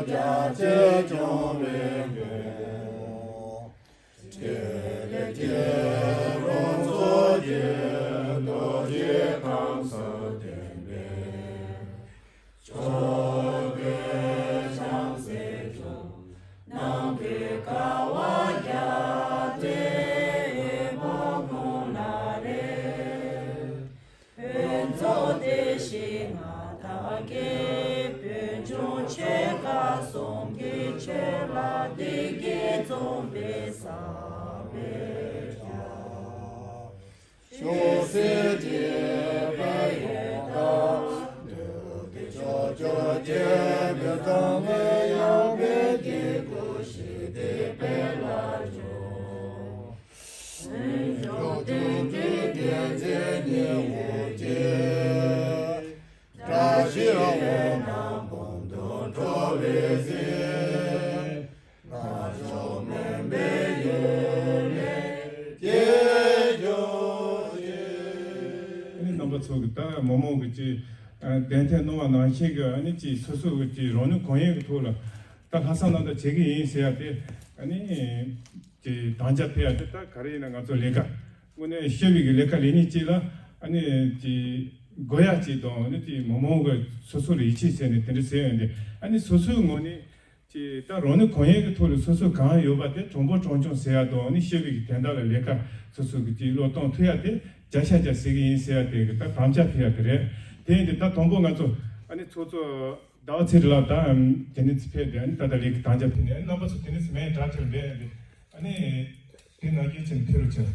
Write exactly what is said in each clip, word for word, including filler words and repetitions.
རྒྱ་ཆེ་སྐྱོང་བའི་མགོན། སྤྲེལ་ལེ་སྐྱེ་རུ་མཚོ་རྒྱལ། རྡོ་རྗེ་ཁམས་སུ་བསྟན་པའི། ཕྱོགས་ཀུན་བྱང་སེམས་སྐྱོང་། ནམ་མཁའི་ཀ་བ་བརྒྱ་སྟེ། འོད་དཔག་མེད་ལ་རེག། ཕུན་ཚོགས་བདེ་གཤེགས་མངའ་བདག་གིས། བོད་ལྗོངས་ཆོལ་ཁ་གསུམ་གྱི་ཆོས་ལ། བདེ་སྐྱིད་འཛོམས་པའི་ས་བོན་བརྒྱ། ཆོས་སྲིད་གཅིག་པའི་ཡོན་བདག་འདུས་ཏེ་ཕྱོགས་བཅུར་རྒྱས་པའི། ཚངས་པའི་ཡང་སྤེལ་གྱི་སྐུ་ཞིག་དེ་སྤེལ་ལ་འགྱུར། ཕྱོགས་བཅུ་སྟོང་གི་རྒྱལ་མཚན་ཉི་འོད་ཀྱིས། བཀྲ་ཤིས་འོད་སྣང་འབུམ་དུ་འཕྲོ་བའི་གཟིས། ནག་ཕྱོགས་མུན་པའི་ཡུལ་ནས་སྐྱེས་གྱུར་ཅིག་རྣམ་པ་ཚོ་གི་ད་མི་མང་གི་ཅིག་གདན་འདྲེན་གནང་བ་ནང་བཞིན་གི། ཨ་ནི་ཅིག་སོ་སོ་གི་ཅིག་རང་ནུས་གང་ཡོད་ཀྱི་ཐོག་ལ་ད་ལྷག་བསམ་རྣམ་དག་བྱེད་ཀྱི་ཡིན་ཟེར་ཡ་དེ། ཨ་ནི་ཅིག་དམ་བཅའ་ཕུལ་ཡ་དེ། ད་ག་རེ་ཡིན་ན་ང་ཚོ་ལས་ཀ་དངོས་གནས་ཤེས་བྱའི་གི་ལས་ཀ་ལས་ནི་གཅིག་ལ། ཨ་ནི་ཅིག་དགོས་ཡ་གཅིག་དང་། ཨ་ནི་ཅིག་མི་མང་གི་སོ་སོ་ལ་ཡིད་ཆེས་བྱས་ནས་དེ་འདྲ་ཟེར་ཡོང་དུས། ཨ་ནི་སོ་སོའི་ངོས་ནས་ཅིག་ད་རང་ནུས་གང་ཡོད་ཀྱི་ཐོག་ལ་སོ་སོ་གང་ཡོད་པ་དེ་གྲངས་འབོར་གྲངས་ཆུང་ཟེར་ཡ་དང་། ཨ་ནི་ཤེས་བྱའི་གི་དོན་དག་ལ་ལས་ཀ་སོ་སོ་གི་ཅིག་བློས་གཏོང་ཐུབ་ཡ་དེ་བརྒྱ་ཆ་བརྒྱ་བྱེད་ཀྱི་ཡིན་ཟེར་ཡ་དེ་གི་ད་དམ་བཅའ་ཕུལ་ཡ་དེ་རེད། དེ་ཡིན་དུས་ད་དང་པོ་ང་ཚོ་ཨ་ནི་ཚོགས་གཙོ་ཟླ་བ་ཚེ་རིང་ལགས་ད་དེ་ནས་ཕེབས་ཏེ། ཨ་ནི་ད་ལྟ་ལས་ཀ་དམ་བཅའ་ཕུལ་ནས། ཨ་ནི་རྣམ་པ་ཚོ་དེ་ནས་མེད་དྲག་ཁྱེར་འབད་ཡ་དེ། ཨ་ནི་དེ་ནང་བཞིན་བྱས་ནས་ཕེབས་རོགས་བྱས།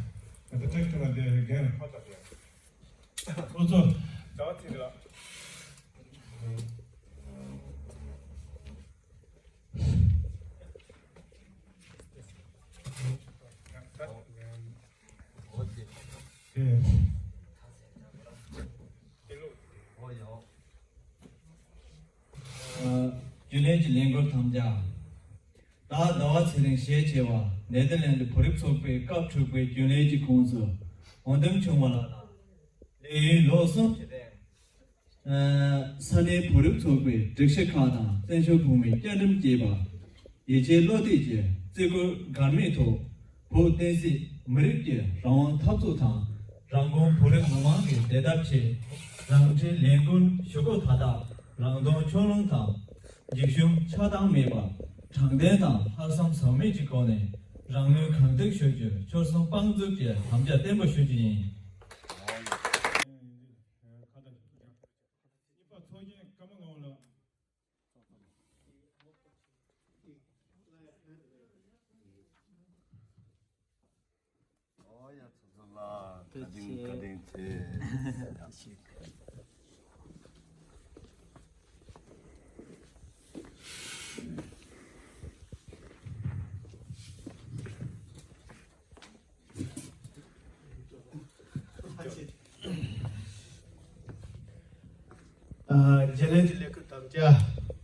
ད་ལྟ་ཊེག་ཊེག་ལ་དེ་རྒན་ལ་ཕར་ལྟ་དེ། ཁོ་ཚོ་ཟླ་བ་ཚེ་རིང་ལགས། རྒྱུན་ལས་ཀྱི་ལས་འགུལ་དམ་བཅའ། བདག་ཟླ་བ་ཚེ་རིང་ཞེས་བྱ་བ་ནེ་དར་ལེན་ཌི་བོད་རིགས་ཚོགས་པའི་སྐབས་དྲུག་པའི་རྒྱུན་ལས་ཀྱི་ཁོངས་སུ་འོས་འདེམས་བྱུང་བ་ལགས་ན། ལས་ཡུན་ལོ་གསུམ་གྱི་རིང་། ས་གནས་བོད་རིགས་ཚོགས་པའི་སྒྲིག་གཞི་ཁག་དང་བཙན་བྱོལ་བོད་མིའི་བཅའ་ཁྲིམས་ཀྱིས་པ། ཡིད་ཆེས་བློ་གཏད་ཀྱི་བརྩི་བཀུར་འགལ་མེད་ཐོག་བོད་བསྟན་སྲིད་མི་རིགས་ཀྱི་རང་དབང་འཐབ་རྩོད་དང་། རང་ཁོངས་བོད་རིགས་མི་མང་གི་བདེ་ཐབས་ཆེད། རང་འཁྲིའི་ལས་འགུལ་ཞུ་སྒོ་མཐའ་དག་རང་དོན་ཕྱོགས་ལྷུང་དང་། འཇིགས་ཞུམ་ཆགས་སྡང་མེད་པར་དྲང་བདེན་དང་ལྷག་བསམ་ཟོལ་མེད་ཀྱི་སྒོ་ནས་རང་ནུས་གང་ཐུབ་ཞུ་རྒྱུའི་ཆོལ་གསུམ་དཔུང་འཛུགས་ཀྱི་དམ་བཅའ་བརྟན་པོ་ཞུ་རྒྱུ་ཡིན། གཉིས་པ་ཚོགས་གཞོན་ཀརྨ་ངག་དབང་ལགས། ཨོ་ཡ། ཚོགས་གཙོ་ལགས་བཀའ་དྲིན་བཀའ་དྲིན་ཆེ། རྒྱུན་ལས་ཀྱི་ལས་ཁུར་དམ་བཅའ།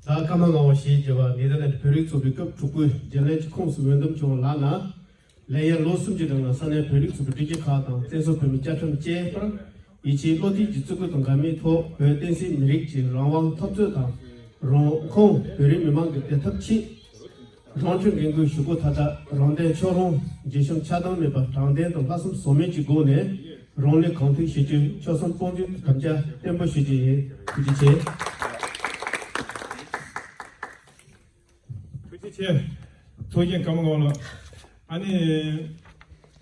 བདག་ཀརྨ་ངག་དབང་ཞེས་བྱ་བ་ནེ་དར་ལེན་ཌི་བོད་རིགས་ཚོགས་པའི་སྐབས་དྲུག་པའི་རྒྱུན་ལས་ཀྱི་ཁོངས་སུ་འོས་འདེམས་བྱུང་བ་ལགས་ན། ལས་ཡུན་ལོ་གསུམ་གྱི་རིང་ལ་ས་གནས་བོད་རིགས་ཚོགས་པའི་སྒྲིག་གཞི་ཁག་དང་བཙན་བྱོལ་བོད་མིའི་བཅའ་ཁྲིམས་བཅས་པར་ཡིད་ཆེས་བློ་གཏད་ཀྱི་བརྩི་བཀུར་དང་འགལ་མེད་ཐོག་བོད་བསྟན་སྲིད་མི་རིགས་ཀྱི་རང་དབང་འཐབ་རྩོད་དང་། རང་ཁོངས་བོད་རིགས་མི་མང་གི་བདེ་ཐབས་ཆེད། རང་འཁྲིའི་འགན་ཁུར་ཞུ་སྒོ་མཐའ་དག་རང་དོན་ཕྱོགས་ལྷུང་། འཇིགས་ཞུམ་ཆགས་སྡང་མེད་པར་དྲང་བདེན་དང་ལྷག་བསམ་ཟོལ་མེད་ཀྱི་སྒོ་ནས་རང་ནུས་གང་ཐུབ་ཞུ་རྒྱུའི་ཆོལ་གསུམ་དཔུང་འཛུགས་དམ་བཅའ་བརྟན་པོ་ཞུ་རྒྱུ་ཡིན། ཐུགས་རྗེ་ཆེ། ཐུགས་རྗེ་ཆེ། ཚོགས་གཞོན་ཀརྨ་ངག་དབང་ལགས། ཨ་ནི་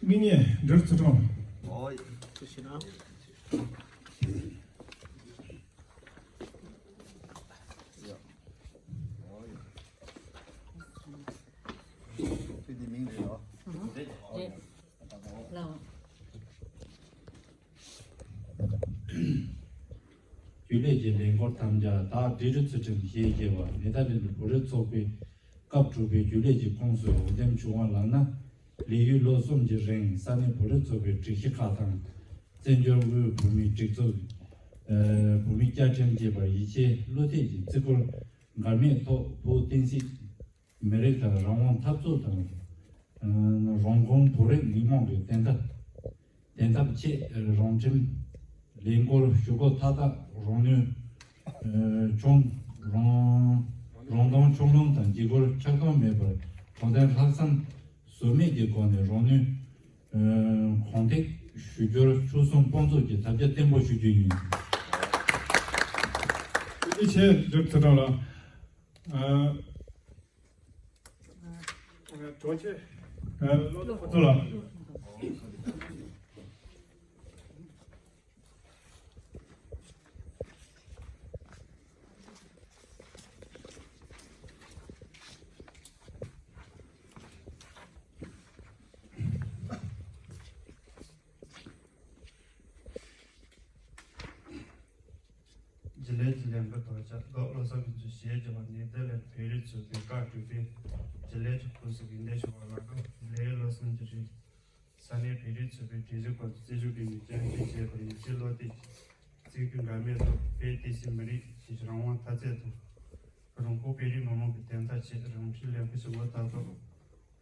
དམིགས་ཉེས་འབྲི་རུ་ཚུལ་ཁྲིམས། ཨོ་ཡ། ཐུགས་རྗེ་གནང་། ཁྱེད་ཀྱི་མིང་རེད་ཨོ། རེད། ལགས། རྒྱུན་ལས་ཀྱི་ལས་འགུལ་དམ་བཅའ། བདག་འབྲི་རུ་ཚུལ་ཁྲིམས་ཞེས་བྱ་བ་ནེ་དར་ལེན་ཌི་བོད་རིགས་ཚོགས་པའི་སྐབས་དྲུག་པའི་རྒྱུན་ལས་ཀྱི་ཁོངས་སུ་འོས་འདེམས་བྱུང་བ་ལགས་ན། ལས་ཡུན་ལོ་གསུམ་གྱི་རིང་ས་གནས་བོད་རིགས་ཚོགས་པའི་སྒྲིག་གཞི་ཁག་དང་། བཙན་བྱོལ་དབུས་བོད་མིའི་སྒྲིག་འཛུགས། ཨ། བོད་མིའི་བཅའ་ཁྲིམས་བཅས་པར་ཡིད་ཆེས་བློ་གཏད་ཀྱི་བརྩི་བཀུར་འགལ་མེད་ཐོག་བོད་བསྟན་སྲིད་མི་རིགས་དང་རང་དབང་འཐབ་རྩོད་དང་། ཨ། རང་ཁོངས་བོད་རིགས་མི་མང་གི་བདེན་མཐའ། བདེན་མཐའ་ཆེད་རང་ཁྲིམས་ལས་འགུལ་ཞུ་སྒོ་མཐའ་དག་རང་ནུས་ཨ་ཆུང་རང་ རང་དོན་ཕྱོགས་ལྷུང་དང་འཇིགས་སྐུལ་ཆག་སྡང་མེད་པར་དྲང་བདེན་ལྷག་བསམ་ཟོལ་མེད་ཀྱི་སྒོ་ནས་རང་ནུས་གང་ཐད་ཞུ་རྒྱུར་ཕྱོགས་མཚུངས་དཔང་བཙུགས་ཀྱི་དམ་བཅའ་བརྟན་པོ་ཞུ་རྒྱུ་ཡིན། ཐུགས་རྗེ་ཆེ། འབྲུག་ཚུལ་ཁྲིམས་ལགས། ཨ། དྲུང་ཆེ། ཨ། བློ་ཕུན་ཚོགས་ལགས། རྒྱུན་ལས་ཀྱི་ལས་འགུལ་དང་བཅས་ལོ་ལོ་གསར་གྱི་ཚུལ་ཞལ་བརྒྱབ་པ་ནེ་དར་ལེན་བོད་རིགས་ཚོགས་པའི་བཀའ་སྒྲུབ་པའི་རྒྱུན་ལས་ཀྱི་ཁོངས་སུ་དགོན་སྡེ་ཆུང་བ་ལ་དང་ལས་ཡུལ་ལོ་གསུམ་གྱི་རིང་ས་གནས་བོད་རིགས་ཚོགས་པའི་སྒྲིག་གཞི་སྐོར་དུ་རྩོད་ཞིབ་ཀྱི་ནུས་ཅན་ཞིག་བྱས་པར་ཡིད་ཆེས་བློ་གཏད་ཀྱིས་བརྩི་བཀུར་འགལ་མེད་ཐོག་བོད་བསྟན་སྲིད་མི་རིགས་ཀྱི་རང་དབང་འཐབ་རྩོད་དང་། རང་ཁོངས་བོད་རིགས་མི་མང་གི་བདེན་མཐའ་ཆེད་རང་འཁྲིའི་ལས་འགུལ་ཞིག་འགོ་བཙུགས་ཐོག་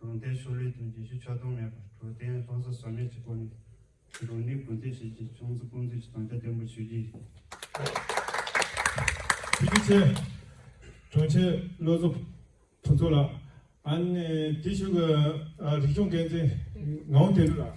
རང་བདེན་ཕྱོགས་ལས་དང་རྒྱལ་གཅེས་ཆགས་སྡང་མེད་པར་དྲང་བདེན་ལྷག་བསམ་ཟོལ་མེད་ཀྱི་སྒོ་ནས་རང་ནུས་གང་ཐད་བྱེད་རྒྱུའི་ཕྱོགས་མཚུངས་དཔང་བཙུགས་ཀྱི་དམ་བཅའ་བརྟན་པོ་ཞུ་རྒྱུ་ཡིན། ཐུགས་རྗེ་ཆེ། དྲུང་ཆེ་བློ་བཟང་ཕུན་ཚོགས་ལགས། ཨ་ནི་དེ་ཞུ་གི་ཨ་རིག་གཞུང་འགན་འཛིན་ངག་དབང་དོན་གྲུབ་ལགས།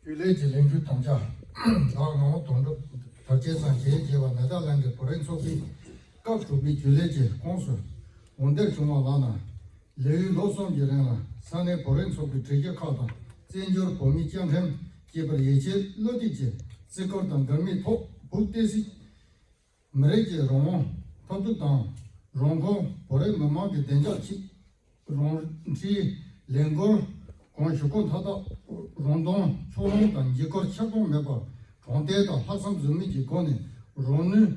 རྒྱུན་ལས་ཀྱི་ལས་འགུལ་དམ་བཅའ། ལགས། ངག་དབང་དོན་གྲུབ་དར་རྒྱས་སངས་རྒྱས་བྱས་པ་ནེ་དར་ལན་གྱི་བོད་རིགས་ཚོགས་པའི་སྐབས་དྲུག་པའི་རྒྱུན་ལས་ཀྱི་ཁོངས་སུ་འོས་འདེམས་བྱུང་བ་ལགས་ན། ལས་ཡུན་ལོ་གསུམ་གྱི་རིང་ལ་ས་གནས་བོད་རིགས་ཚོགས་པའི་སྒྲིག་གཞི་ཁག་དང་བཙན་བྱོལ་བོད་མིའི་བཅའ་ཁྲིམས་བཅས་པར་ཡིད་ཆེས་བློ་གཏད་ཀྱིས་བརྩི་བཀུར་དང་འགལ་མེད་ཐོག་བོད་བསྟན་སྲིད་མི་རིགས་ཀྱི་རང་དབང་འཐབ་རྩོད་དང་། རང་ཁོངས་བོད་རིགས་མི་མང་གི་བདེ་འཇགས་ཆེད་རང་འཁྲིའི་ལས་འགུལ་གང་ཞུ་དགོས་མཐའ་དག་རང་དོན་ཕྱོགས་ལྷུང་དང་འཇིགས་སྐུལ་ཆག་སྡང་མེད་པར་དྲང་བདེན་དང་ལྷག་བསམ་ཟོལ་མེད་ཀྱི་སྒོ་ནས་རང་ནུས་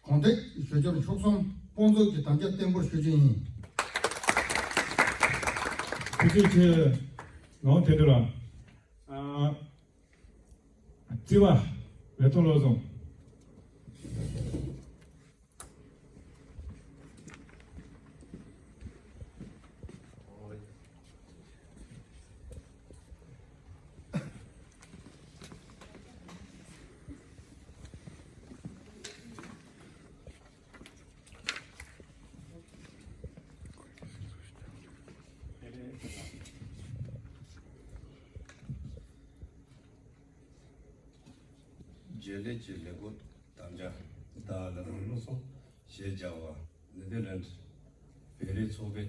གང་ཐད་ཞུ་རྒྱུར་ཕྱོགས་མཚུངས་དཔང་བཙུགས་ཀྱི་དམ་བཅའ་བརྟན་པོར་ཞུ་རྒྱུ་ཡིན། ཐུགས་རྗེ་ཆེ། ངག་དབང་དོན་གྲུབ་ལགས། ཨ། རྩིས་པ་ལེགས་མཐོང་བློ་བཟང་། རྒྱུན་ལས་ཀྱི་ལས་འགུལ་དམ་བཅའ། ད་ལ་རང་བློ་སོང་ཞེས་བྱ་བ་ནེ་དར་ལན་བོད་རིགས་ཚོགས་པའི་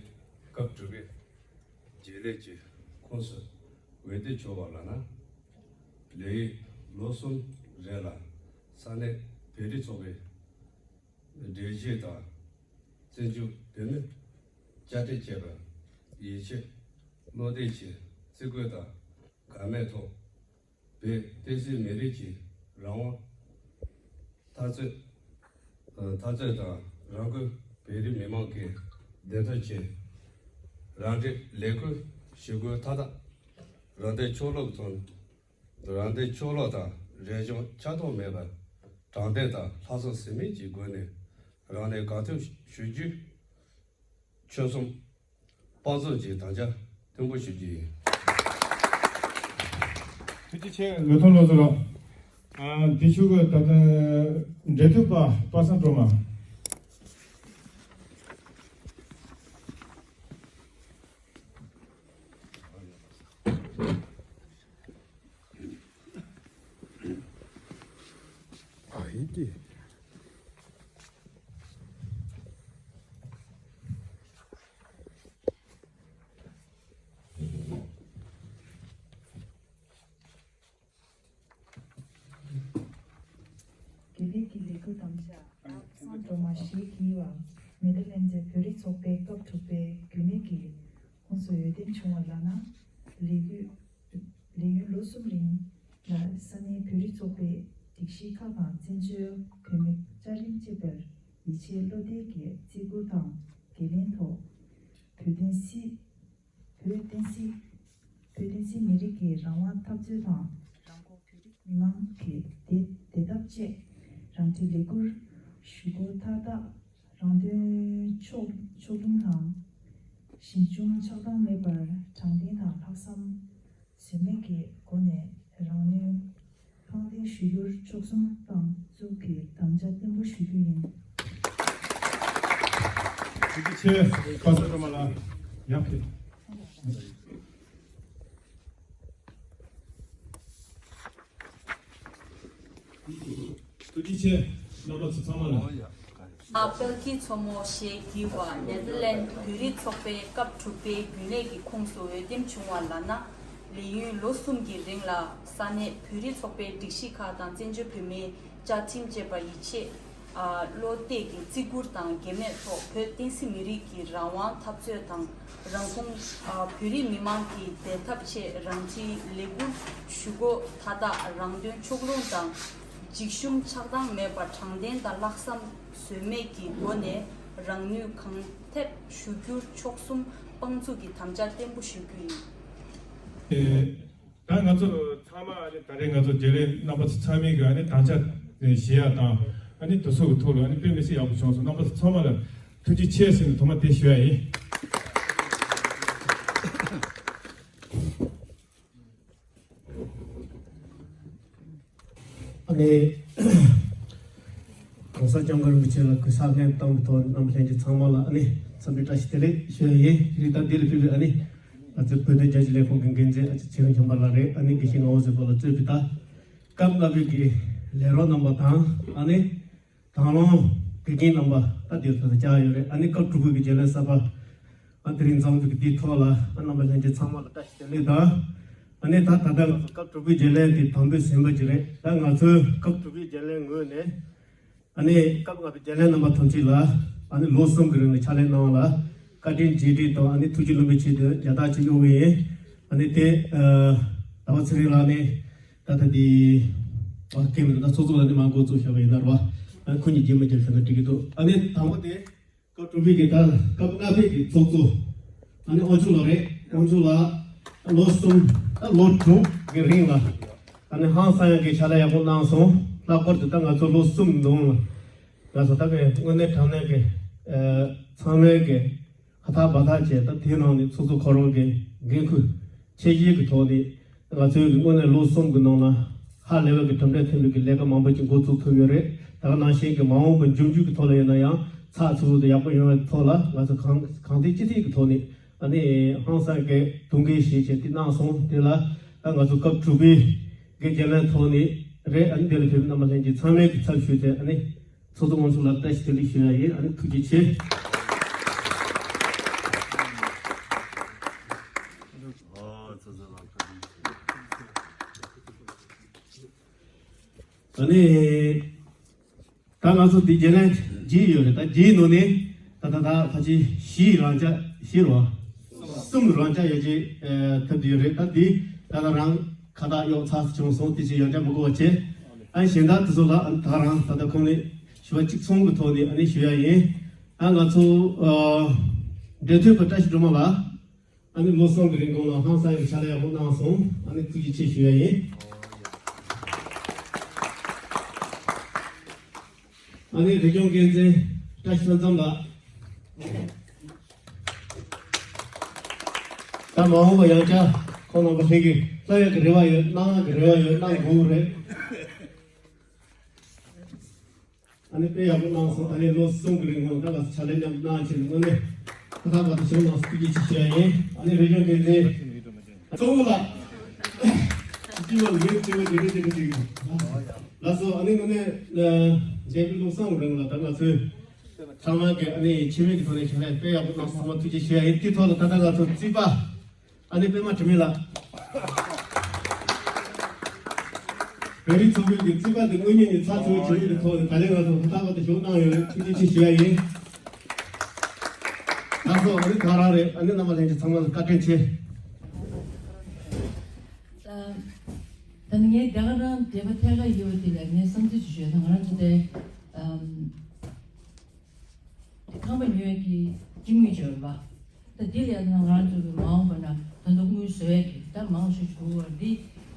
སྐབས་དྲུག་པའི་རྒྱུན་ལས་ཀྱི་ཁོངས་སུ་འོས་འདེམས་བྱུང་བ་ལགས་ན། ལས་ཡུན་ལོ་གསུམ་རིང་ལ་ས་གནས་བོད་རིགས་ཚོགས་པའི་སྒྲིག་གཞི་དང་བཙན་བྱོལ་བོད་མིའི་བཅའ་ཁྲིམས་བཅས་པར་ཡིད་ཆེས་བློ་གཏད་ཀྱིས་བརྩི་བཀུར་དང་འགལ་མེད་ཐོག་བོད་བསྟན་སྲིད་མི་རིགས་ཀྱི་རང་དབང་འཐབ་རྩོད་འཐབ་རྩོད་དང་། རང་ཁོངས་བོད་རིགས་མི་མང་གི་བདེན་མཐའ་ཆེད་རང་འཁྲིའི་ལས་འགུལ་ཞུ་དགོས་མཐའ་དག་རང་བདེན་ཕྱོགས་ལྷུང་དང་། རང་བདེན་ཕྱོགས་ལྷུང་དང་རང་དོན་ཆག་སྡང་མེད་པར་དྲང་བདེན་དང་ལྷག་བསམ་ཟོལ་མེད་ཀྱི་སྒོ་ནས་རང་ནུས་གང་ཐུབ་ཞུ་རྒྱུ། ཆོལ་གསུམ་དཔའ་མཛངས་ཀྱི་དམ་བཅའ་མཐུན་པོ་ཞུ་རྒྱུ་ཡིན། ཐུགས་རྗེ་ཆེ། ལེགས་མཐོང་བློ་བཟང་ལགས། ཨ། དེ་ཤུགས་ཀྱི་ད་ལྟ་འབྲེལ་མཐུད་པ་པ་སངས་སྒྲོལ་མ། ཨ་ཡིན་གྱི། དགེ་ལེགས་ཀྱི་ལས་འགུལ་དམ་བཅའ། པ་སངས་སྒྲོལ་མ་ཞེས་བགྱི་བ། ནེ་དར་ལན་ཛའི་བོད་རིགས་ཚོགས་པའི་སྐབས་དྲུག་པའི་རྒྱུན་ལས་ཀྱི་ཁོངས་སུ་འོས་འདེམས་བྱུང་བ་ལགས་ན། ལས་ཡུན་ལས་ཡུན་ལོ་གསུམ་རིང་ལ་ས་གནས་བོད་རིགས་ཚོགས་པའི་སྒྲིག་གཞི་ཁག་དང་བཙན་བྱོལ་བོད་མིའི་བཅའ་ཁྲིམས་བཅས་པར་ཡིད་ཆེས་བློ་གཏད་ཀྱིས་བརྩི་བཀུར་དང་འགན་ལེན་ཐོག་བོད་བསྟན་སྲིད། བོད་བསྟན་སྲིད། བོད་བསྟན་སྲིད་མི་རིགས་ཀྱི་རང་དབང་འཐབ་རྩོད་དང་། རང་ཁོངས་བོད་རིགས་མི་མང་གི་བདེ་བདེ་ཐབས་ཆེད་རང་འཁྲིའི་ལས་འགུལ་ཞུ་སྒོ་མཐའ་དག་རང་དོན་ཕྱོགས་ཕྱོགས་ལྷུང་དང་ གཞི་བཅོལ་ཆགས་སྡང་མེད་པར་དྲང་བདེན་དང་ལྷག་བསམ་ཟོལ་མེད་ཀྱི་སྒོ་ནས་རང་ནུས་ཁང་ལྡན་ཞུ་རྒྱུར་མཆོག་གསུམ་དཔང་བཙུགས་ཀྱིས་དམ་བཅའ་བརྟན་པོ་ཞུ་རྒྱུ་ཡིན། ཐུགས་རྗེ་ཆེ། པ་སངས་སྒྲོལ་མ་ལགས། ཡག་གི། ཐུགས་རྗེ་ཆེ། རྣམ་པ་ཚོ་ཚང་མ་ལ། ཨ་དཔལ་སྐྱིད་མཚོ་མོ་ཞེས་བགྱི་བ་ནེ་ཐར་ལེན་བོད་རིགས་ཚོགས་པའི་སྐབས་དྲུག་པའི་རྒྱུན་ལས་ཀྱི་ཁོངས་སུ་འོས་འདེམས་བྱུང་བ་ལབ་ན། ལས་ཡུན་ལོ་གསུམ་གྱི་རིང་ལ་ས་གནས་བོད་རིགས་ཚོགས་པའི་སྒྲིག་གཞི་ཁག་དང་བཙན་བྱོལ་བོད་མིའི་བཅའ་ཁྲིམས་བཅས་པར་ཡིད་ཆེས། ཨ་བློ་གཏད་ཀྱིས་བརྩི་བཀུར་དང་འགན་གནས་ཐོག་བོད་བསྟན་སྲིད་མི་རིགས་ཀྱི་རང་དབང་འཐབ་རྩོད་དང་། རང་ཁོངས་ཨ་བོད་རིགས་མི་མང་གི་བདེ་ཐབས་ཆེད་རང་འཁྲིའི་ལས་འགུལ་ཞུ་སྒོ་མཐའ་དག་རང་དོན་ཕྱོགས་ལྷུང་དང་། འཇིགས་ཞུམ་ཆགས་སྡང་མེད་པར་དྲང་བདེན་དང་ལྷག་བསམ་ཟོལ་མེད་ཀྱི་སྒོ་ནས་རང་ནུས་གང་ཐེབས་ཞུ་རྒྱུར་མཆོག་གསུམ་དཔང་བཙུགས་ཀྱིས་དམ་བཅའ་བརྟན་པོ་ཞུ་རྒྱུ་ཡིན། ཨེ། ད་ང་ཚོ་ཚང་མ་ཨ་ནི་ད་རེས་ང་ཚོ་རྒྱུན་ལས་རྣམ་པ་ཚོ་ཚང་མས་ཀྱི་ཨ་ནི་དམ་བཅའ་བཞེས་ཡ་དང་ཨ་ནི་དེ་ཚོ་གི་ཐོག་ལ་ཨ་ནི་དཔེ་མི་སྲིད་ཡག་པོ་བྱུང་སོང་། རྣམ་པ་ཚོ་ཚང་མ་ལ་ཐུགས་རྗེ་ཆེ་ཟེར་ནས་ཐོག་མ་དེ་ཞུ་ཡ་ཡིན། ཨ་ནི། གོང་ས་སྐྱབས་མགོན་རིན་པོ་ཆེ་ལ་གུས་ཕྱག་སྙིང་གཏོང་གི་ཐོག་རྣམ་པ་ལྷན་རྒྱས་ཚང་མ་ལ་ཨ་ནི་འཚམས་འདྲི་བཀྲ་ཤིས་བདེ་ལེགས་ཞུ་ཡ་ཡིན། རིགས་ད་འདི་ལ་ཕེབས་པའི་ཨ་ནི་ང་ཚོའི་བོད་དོན་རྒྱ་ཆེའི་ལས་ཁུངས་ཀྱི་འགན་འཛིན་ཨ་ཅེ་ཚེ་རིང་ལྷུན་པ་ལགས་རེད། ཨ་ནི་དགེ་བཤེས་ངག་དབང་བཟང་པོ་ལགས་གཙོས་པའི་ད་སྐབས་ལྔ་པའི་གི་ལས་རོགས་རྣམ་པ་དང་ཨ་ནི་དང་བླངས་དགེ་རྒན་རྣམ་པ་ད་འདིར་ད་ལྟ་བཅར་ཡོད་རེད། ཨ་ནི་སྐབས་དྲུག་པའི་གི་རྒྱུན་ལས་གསར་པ་ཨ་དེ་རིང་འཛོམས་འདུག་གི་འདིའི་ཐོག་ལ་ཨ་རྣམ་པ་ལྷན་རྒྱས་ཚང་མ་ལ་བཀྲ་ཤིས་བདེ་ལེགས་དང་། ཨ་ནི་ད་ད་ལྟ་ང་ཚོ་སྐབས་དྲུག་པའི་རྒྱུན་ལས་དེ་དང་པོའི་ཟིན་པ་ཅིག་རེད། ད་ང་ཚོའི་སྐབས་དྲུག་པའི་རྒྱུན་ལས་ངོས་ནས་ཨ་ནི་སྐབས་ལྔ་པའི་རྒྱུན་ལས་རྣམ་པ་ཐམས་ཅད་ལ་ཨ་ནི་ལོ་གསུམ་གྱི་རིང་ལ་ཕྱག་ལས་གནང་བ་ལ་བཀའ་དྲིན་རྗེས་དྲན་དང་ཨ་ནི་ཐུགས་རྗེ་བློ་འབད་ཆེད་དུ་རྒྱ་སྟག་ཅིག་གཡོག་གི་ཡིན། ཨ་ནི་དེ་ཟླ་བ་ཚེ་རིང་ལགས་ནས་ད་ལྟ་དེ་ཨ་སྐད་མི་འདུག་ད་ཚོགས་གཙོ་ལ་ནི་མ་འགོ་བཙུགས་བཞག་པ་ཡིན་ན་རེད་བ། ཨ་ནི་ཁོ་གཉིས་རྗེས་མ་རྒྱབ་བཞག་ན་འགྲིག་གི་འདུག་ཨ་ནི་དང་པོ་དེ། སྐབས་དྲུག་པའི་གི་ད་སྐབས་ལྔ་པའི་གི་ཚོགས་གཙོ་ཨ་ནི་དབང་ཕྱུག་ལགས་རེད། དབང་ཕྱུག་ལགས་ལོ་གསུམ་ད་ལོ་དྲུག་གི་རིང་ལ་ཨ་ནི་ཧང་སང་ཡག་གི་ཕྱག་ལས་ཡག་པོ་གནང་སོང་། ལྷག་པར་དུ་ད་ང་ཚོ་ལོ་གསུམ་ནང་ལ་ང་ཚོ་ད་གི་དངོས་གནས་དྲང་གནས་ཀྱི་ཚང་མས་ཀྱི་ཁ་ཐག་བར་ཐག་བཅད་ད་དེའི་ནང་ནས་ཚོགས་གཙོ་ཁོ་རང་གི་འགན་ཁུར་ཆེ་བཞེས་ཀྱི་ཐོག་ནས། ང་ཚོའི་གི་དངོས་གནས་ལོ་གསུམ་གྱི་ནང་ལ་ཧ་ལས་པའི་གི་གྲུབ་འབྲས་ཐོན་པའི་གི་ལས་ཀ་མང་པོ་ཅིག་འགོ་བཙུགས་ཐུབ་ཡོད་རེད། ད་ག་ནང་བཞིན་གྱི་མ་འོངས་པ་འབྱུང་འགྱུར་གྱི་ཐོག་ལ་ཡིན་ན་ཡང་ཚགས་ཚུད་པོ་དང་ཡག་པོ་ཡོང་བའི་ཐོག་ལ་ང་ཚོ་གང་གང་ཐད་ཅི་ཐད་ཀྱི་ཐོག་ནས་ཨ་ནི་ཧང་སང་གི་ཐུགས་འགན་བཞེས་བྱས་དེ་གནང་སོང་། དེ་ལ་ད་ང་ཚོ་སྐབས་དྲུག་པའི་གི་རྒྱལ་ལན་ཐོག་ནས་རེད། ཨ་ནི་དེ་ལ་ཕེབས་པའི་རྣམ་པ་ལྷན་རྒྱས་ཚང་མའི་གི་ཚབ་ཞུས་ཏེ་ཨ་ནི། ཚོགས་གཙོ་དབང་ཕྱུག་ལགས་བཀྲ་ཤིས་བདེ་ལེགས་ཞུ་ཡ་ཡིན། ཨ་ནི་ཐུགས་རྗེ་ཆེ། ཨ་ནི་ད་ང་ཚོ་འདི་རྒྱུན་ལས་བརྗེས་ཡོད་རེད། ད་རྗེས་ནང་ནས་ད་ད་ད་ཕལ་ཆེར་བཞི་རང་འཇགས་བཞི་རེད་བ། གསུམ་རང་འཇགས་ཡོད་ཅེས་ཐབས་བསྡུས་ཡོད་རེད། ད་འདི་ད་ད་རང་ཁ་བཏགས་གཡོག་ཚར་བྱུང་སོང་། དེ་ཕྱིར་ཡང་བསྐྱར་མི་དགོས་པ་བྱས། ཨ་ནི་གཞན་དག་དེ་ཚོ་ལ་ཨ་ནི་ད་རང་ད་ལྟ་ཁོང་ནས་ཞུ་བ་གཅིག་མཚུངས་ཀྱི་ཐོག་ནས་ཨ་ནི་ཞུ་ཡ་ཡིན། ཨ་ང་ཚོ་ཨ་འབྲེལ་མཐུད་པ་བཀྲ་ཤིས་སྒྲོལ་མ་ལགས། ཨ་ནི་ལོ་གསུམ་གྱི་རིང་གོང་ལ་ཧང་སང་ཡག་ཕྱག་ལས་ཡག་པོ་གནང་སོང་། ཨ་ནི་ཐུགས་རྗེ་ཆེ་ཞུ་ཡ་ཡིན། ཨ་ནི་རི་ལྗོངས་འགན་འཛིན་བཀྲ་ཤིས་ལྷུན་འཛོམས་ལགས། ད་མ་འོངས་པ་ཡང་བསྐྱར་ཁོང་རྣམ་པ་ལྷན་རྒྱས་སླེབས་ཡག་གི་རེ་བ་ཡོད། གནང་ཡག་གི་རེ་བ་ཡོད། གནང་དགོས་རེད། ཨ་ནི་དཔེ་ཡག་པོ་གནང་སོང་། ད་ནི་ལོ་གསུམ་གྱི་རིང་ལ་ད་ང་ཚོ་ཕྱག་ལས་མཉམ་དུ་གནང་ཆེད་དུ་དངོས་གནས་ཁ་ཐག་པ་དང་བྱུང་ལ་ཐུགས་རྗེ་ཆེ་ཞུ་ཡ་ཡིན། ཨ་ནི་རི་ལྗོངས་འགན་འཛིན་གཙོ་བོ་ལགས། སྤྱི་བ་ལུས་སྤྱི་བ་དེ་འདྲ་དེ་འདྲ་ཞིག་ལགས་སོ། ཨ་ནི་དངོས་གནས་མཇལ་བའི་ལོ་གསུམ་རིང་ལ་ད་ང་ཚོས་ཚང་མ་གི་ཨ་ནི་ཆེད་མེད་ཀྱི་ཐོག་ནས་ཕྱག་ལས་དཔེ་ཡག་པོ་གནང་སོང་། ཚང་མ་ཐུགས་རྗེ་ཆེ་ཞུ་ཡ་ཡིན། དེའི་ཐོག་ལ་ད་ལྟ་ང་ཚོ་རྩིས་པ། ཨ་ནི་པད་མ་དྲི་མེད་ལགས། བོད་རིགས་ཚོགས་པའི་གི་རྩིས་པ་དེ་དངོས་གནས་ནས་ཚགས་ཚུད་པོ་བྱེད་ཀྱི་ཐོག་ནས་ད་ལན་ང་ཚོ་ཧུར་ཐག་པ་དེ་ཞུགས་གནང་ཡོད་རེད། ཐུགས་རྗེ་ཆེ་ཞུ་ཡ་ཡིན། ད་སོ་ཨ་ནི་ག་རང་རེད། ཨ་ནི་རྣམ་པ་ལྷན་རྒྱས་ཚང་མ་ལ་བཀའ་དྲིན་ཆེ། ད་ནི་ངས་དེ་ག་རང་འདས་པ་ཐད་ཀར་ཡོད་པ་དེ་ལ་ངས་བསམ་ཚུལ་ཅིག་ཞུས་ན། ང་རང་ཚོ་དེ་ཨམ། དེ་ཁང་པ་ཉོ་ཡག་གི་སྤྱི་དངུལ་འབྱོར་བ། ད་དེ་ལས་ན་ང་རང་ཚོ་གི་མ་འོངས་པ་ན་ད་དུང་དངུལ་བཟོ་ཡག་གི་ད་མང་ཤོས་ཤིག་འདུག་བ། འདི་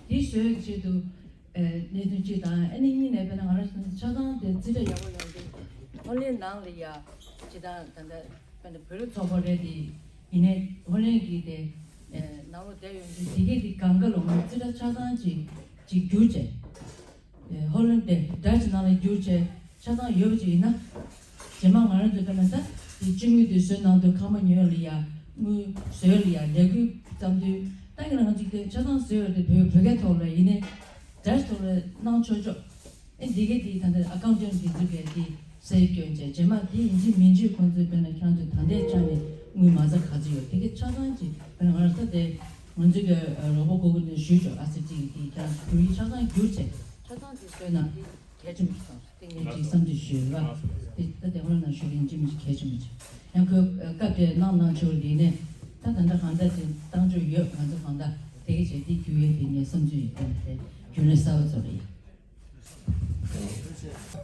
འདི་བཟོ་ཡག་གི་ཆེད་དུ་ཨེ་གནད་དོན་གཅིག་དང་། ཨ་ནི་གཉིས་ནས་དཔེར་ན་ང་རང་ཚོ་ཆ་ཚང་དེ་རྩིས་ཁྲ་ཡག་པོ་ཡོང་གི་ཨོན་ལན་ནང་ལ་ཡ་ཇི་ལྟར་ད་ལྟ་དཔེར་ན་བོད་རིགས་ཚོགས་པ་རེད་དེ། ཡིན་ནའི་ཧོ་ལན་གྱི་དེ་ནང་ལོགས་བསྡད་ཡོང་དུས་དེ་གས་དེ་གང་ག་ལོ་ང་རྩིས་ཁྲ་ཆ་ཚང་ཅིག་ཅིག་བསྒྱུར་བྱས། ཧོ་ལན་དེ་ཌ་ཅི་ནང་ལ་བསྒྱུར་བྱས་ཆ་ཚང་ཡོད་པ་ཅིག་ཡིན་ན། རྗེས་མ་ང་རང་ཚོས་ལྟ་ན་ད་དེ་སྤྱི་དངུལ་དེ་བཟོས་གནང་དུས་ཁང་པ་ཉོས་ལ་ཡ་དངུལ་བཟོས་ལ་ཡ་ལས་འགུལ་བརྩམས་དུས་ད་གིན་ང་ཅིག་དེ་ཆ་ཚང་བཟོས་ཡོད་དེ་བོད་བོད་སྐད་ཐོག་ལ་ཡིན་ནའི་ཌ་ཅི་ཐོག་ལ་གནང་ཆོག་ཆོག་ཨེ་འདི་གས་དེ་ད་ལྟ་ཨ་ཀའུན་ཊན་འདི་ཚོ་གས་དེ་སེ་སྐྱོན་བྱས་རྗེས་མ་དེ་ཡིན་གཅིག་མིན་གཅིག་ཁོང་ཚོས་དཔེར་ན་ཁྱེད་རང་ཚོས་ད་ལྟའི་ཆ་ནས་དངུལ་མ་རྩ་ག་ཚོད་ཡོད་དེ་གས་ཆ་ཚང་ཅིག་དཔེར་ན་ང་རང་ཚོ་དེ་ང་ཚོའི་གི་རོགས་པ་གོ་གི་ནས་ཞུས་ཆོག་ཨ་སི་ཅིག་དེ་ཁྱེད་རང་ཚོ་བོད་ཡིག་ཆ་ཚང་བསྒྱུར་བྱས་ཆ་ཚང་དེ་བཟོས་ན་དེ་གལ་ཆེན་པོ་ཞིག་བསམ་སོང་དེ་ངས་ཅིག་བསམ་ཚུལ་ཞུས་ཡོད་ལ་དེ་ད་དེ་ཧོར་ནང་ཞུ་གི་ཡིན་གཅིག་མིན་གཅིག་གལ་ཆེན་པོ་ཅིག་ཡང་ཁོས་སྐབས་དེ་གནང་གནང་ཆོག་ལི་ནས་ད་ད་ལྟ་གང་ལྟར་དེ་བཏང་ཆོག་ཡོད་ང་ཚོ་གང་ལྟར་དེ་གས་བྱས་དེ་བསྒྱུར་ཡས་དེ་ངས་བསམ་ཚུལ་ཡོད་དེ་ནས་དེ་རྒྱུན་ལས་གསར་པ་ཚོ་ལ་ཡིན།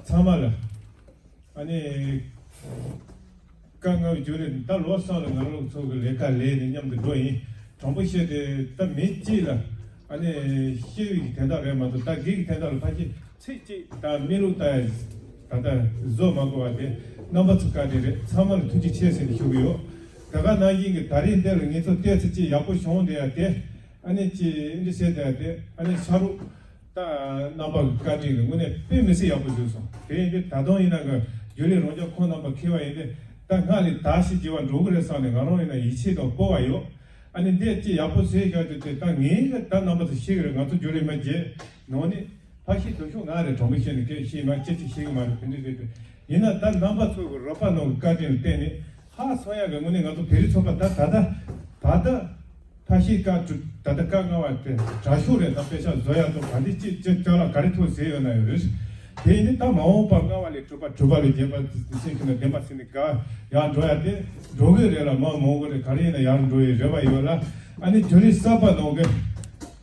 ཚང་མ་ལ། ཨ་ནི། བཀའ་མངགས་བརྒྱུད་ནས་ད་ལོ་གསུམ་ལ་ང་རང་ཚོ་གི་ལས་ཀ་ལས་ནས་མཉམ་དུ་འགྲོ་ཡིན། དྲང་པོ་བཤད་དེ་ད་མི་གཅིག་ལ་ཨ་ནི་བཤད་པའི་དོན་དག་རེད་མ་གཏོགས་ད་སྒེར་གྱི་དོན་དག་ལ་ཕལ་ཆེར་ཚིག་གཅིག་ད་མི་ལུགས་ད་ད་ལྟ་བཟོ་མ་དགོས་པ་དེ་རྣམ་པ་ཚོ་བཀའ་དྲིན་རེད། ཚང་མ་ལ་ཐུགས་རྗེ་ཆེ་ཟེར་ནས་ཞུ་གི་ཡོད། དེ་ག་ནང་བཞིན་གྱི་ད་རིང་འདི་ལ་ངེད་ཚོ་བལྟས་ཚེ་གཅིག་ཡག་པོ་བྱུང་བསྡད་ཡ་དེ་ཨ་ནི་གཅིག་འདི་བྱས་བསྡད་ཡ་དེ་ཨ་ནི་ཕྱག་རོགས། ད་རྣམ་པ་གི་བཀའ་དྲིན་གྱིས་དངོས་གནས་དཔེ་མི་སྲིད་ཡག་པོ་བཟོས་སོང་། དེ་ཡིན་དུས་ད་དུང་ཡིན་ན་གི་རྒྱུན་ལས་རང་སྐྱོང་ཁོང་རྣམ་པ་འཁེལ་བ་ཡིན་དུས་ད་སྔར་ལས་ད་ཞིག་བྱེད་པ་འགྲོ་གི་རེད་བསམ་ནས་ང་རང་ཡིན་ན་ཡིད་ཆེས་དང་སྤོབས་པ་ཡོད། ཨ་ནི་འདི་ཅི་ཡག་པོ་བཟོས་བཞག་རྒྱུ་དེ་ད་ངས་གི་ད་རྣམ་པ་ཚོ་ཤེས་གི་རེད། ང་ཚོ་རྒྱུན་ལས་མ་བརྗེད་ནང་ནས་ཕ་ཤི་དུ་ཤོག་ང་རེད། དྲང་པོ་བཤད་ནས་སྐད་ཤེས་མ་སྐད་ཆ་ཤེས་གི་མ་རེད། དེ་འདྲ་རེད་དེ་ཡིན་ན་ད་རྣམ་པ་ཚོ་གི་རོགས་པ་ནང་གི་བཀའ་དྲིན་ལ་བརྟེན་ནས་ཧ་སོང་ཡག་གི་དངོས་གནས་ང་ཚོ་བོད་རིགས་ཚོགས་པ་ད་ད་ད་ད་ད། ཕ་ཤི་བཀའ་བཀྲུ་ད་ལྟ་བཀའ་མངགས་པ་དེ་དྲག་ཤོས་རེད། ད་དཔེ་ཆ་བཟོ་ཡག་ཏུ་ག་འདི་ཅི་ཅི་ཅ་ལག་ག་རེ་ཐུག་ཟེར་ཡོད་ན་ཡོད་རེད། དེ་ཡིན་དུས་ད་མ་འོངས་པ་ལྔ་པ་ལས་དྲུག་པ་དྲུག་པ་ལས་བརྒྱད་པ་ཟེར་གྱི་ན་བདེན་པ་ཟེར་ནས་ག་ཡར་འགྲོ་ཡག་དེ་འགྲོ་གི་རེད་ལ་མ་མང་པོ་རེད། ག་རེ་ཡིན་ན་ཡར་འགྲོ་ཡི་རེ་བ་ཡོད་ལ། ཨ་ནི་རྒྱུན་ལས་གསར་པ་ནང་གི་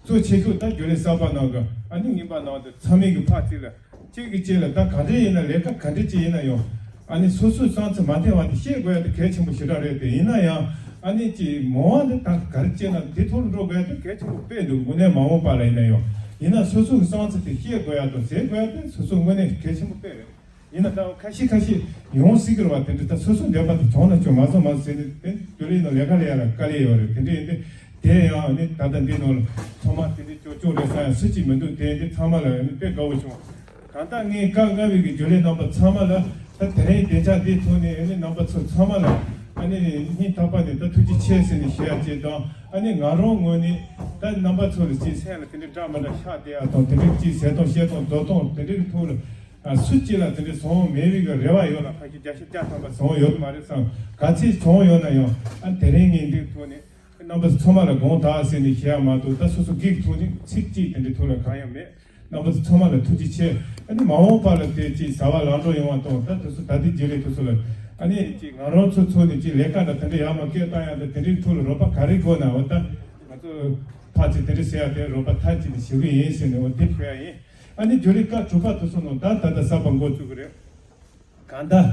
གཙོ་ཆེ་ཤོས་ད་རྒྱུན་ལས་གསར་པ་ནང་གི་ཨ་ནི་རྙིང་པ་ནང་དུ་ཚང་མས་ཀྱི་ཕར་ཚིག་ལ། གཅིག་གིས་གཅིག་ལ་ད་ག་འདྲ་ཡིན་ན་ལས་ཀ་ག་འདྲ་ཅིག་ཡིན་ན་ཡང་ཨ་ནི་སོ་སོའི་བསམ་ཚུལ་མ་འཐེན་པ་དེ་བཤད་དགོས་ཡ་དེ་གལ་ཆེན་པོ་ཞེ་དྲག་རེད། དེ་ཡིན་ན་ཡང་ཨ་ནི་ཅིག་མང་བ་འདི་ད་ག་རེ་བྱས་ན་དེ་ཐོག་ལ་འགྲོ་དགོས་ཡ་དེ་གལ་ཆེན་པོ་དཔེ་འདུག་དངོས་གནས་མ་འོངས་པ་ལ་ཡིན་ན་ཡང་ཡིན་ན་སོ་སོའི་བསམ་ཚུལ་དེ་བཤད་དགོས་ཡ་དང་ཟེར་དགོས་ཡ་དེ་སོ་སོ་དངོས་གནས་གལ་ཆེན་པོ་དཔེ་རེད། ཡིན་ན་ད་ཁ་ཤས་ཁ་ཤས་ཡོང་སྲིད་ཀྱི་རེད་བ། དེ་འདྲ་ད་སོ་སོ་འདོད་པ་དེ་བྱུང་ན་ཆོག་མ་བྱུང་མ་ཟེར་ནས་དེ་དུས་ལ་ཡིན་ན་ལས་ཀ་ལས་ཡ་ལ་དཀའ་ལས་ཡོད་རེད། དེ་འདྲ་ཡིན་དུས་དེ་ཡང་ནི་ད་ལྟ་འདི་ནང་ལ་ཚང་མ་དེ་འདྲ་ཅོག་ཅོག་རེད་ས་ཡང་སུ་གཅིག་མི་འདུག་དེ་འདི་ཚང་མ་ལ་ནི་དཔེ་དགའ་བོ་བྱུང་། ད་ལྟ་ངས་བཀའ་མངགས་པའི་གི་རྒྱུན་ལས་རྣམ་པ་ཚང་མ་ལ་ད་དེ་རིང་བདེ་འཇགས་འདིའི་ཐོག་ནས་ཨ་ནི་རྣམ་པ་ཚོ་ཚང་མ་ལ་ཨ་ནི་སྙིང་ཐག་པ་ནས་ད་ཐུགས་རྗེ་ཆེ་ཟེར་ནས་ཞུ་ཡ་བཅས་དང་ཨ་ནི་ང་རང་ངོས་ནས་ད་རྣམ་པ་ཚོ་ལ་ཅིག་སེམས་ལ་དེ་འདྲ་འདྲ་མི་འདྲ་ཤག་བསྡད་ཡ་དང་དེ་འདྲ་ཅིག་ཟས་སྟངས་བཤད་སྟངས་འགྲོ་སྟངས་དེ་འདྲའི་ཐོག་ལ་ཨ་སུ་གཅིག་ལ་དེ་འདྲ་བཟང་བོ་མེད་པའི་གི་རེ་བ་ཡོད་ལ་ཕལ་ཆེར་བརྒྱ་ཆ་བརྒྱ་ཐམ་པ་བཟང་བོ་ཡོད་ཀྱི་མ་རེད་བསམ། ག་ཚོད་བྱུང་ཡོད་ན་ཡང་ཨ་དེ་རིང་ངས་འདིའི་ཐོག་ནས། རྣམ་པ་ཚོ་ཚང་མ་ལ་དགོངས་དག་ཟེར་ནས་ཞུ་ཡ་མ་གཏོགས་ད་སོ་སོ་སྒེར་གྱི་ཐོག་ནས་ཚིག་གཅིག་དེ་འདྲའི་ཐོག་ལ་གང་ཡང་མེད། རྣམ་པ་ཚོ་ཚང་མ་ལ་ཐུགས་རྗེ་ཆེ། ཨ་ནི་མ་འོངས་པ་ལ་དེ་ཅིག་བྱ་བ་ལམ་འགྲོ་ཡོང་བ་དང་ད་དེ་ཚོ་ད་ལྟའི་རྗེས་ལས་དེ་ཚོ་ལ་ཨ་ནི་ཅིག་ང་རང་ཚོ་ཚོ་ནས་ཅིག་ལས་ཀ་དང་དེ་འདྲ་ཡག་མ་སྐད་བཏང་ཡ་དང་དེ་འདྲའི་ཐོག་ལ་རོགས་པ་ག་རེ་དགོས་ན་འོ་ད་ང་ཚོ་ཕར་ཚུར་དེ་འདྲ་ཟེར་ཡ་དེ་རོགས་པ་མཐའ་གཅིག་ནས་ཞུ་གི་ཡིན་ཟེར་ནས་འོ་དེ་ཞུ་ཡ་ཡིན། ཨ་ནི་རྒྱུན་ལས་བཀའ་དྲུག་པ་དེ་ཚོ་ནང་ད་ད་ལྟ་གསར་པ་འགོ་བཙུགས་གི་རེད། གང་ལྟར།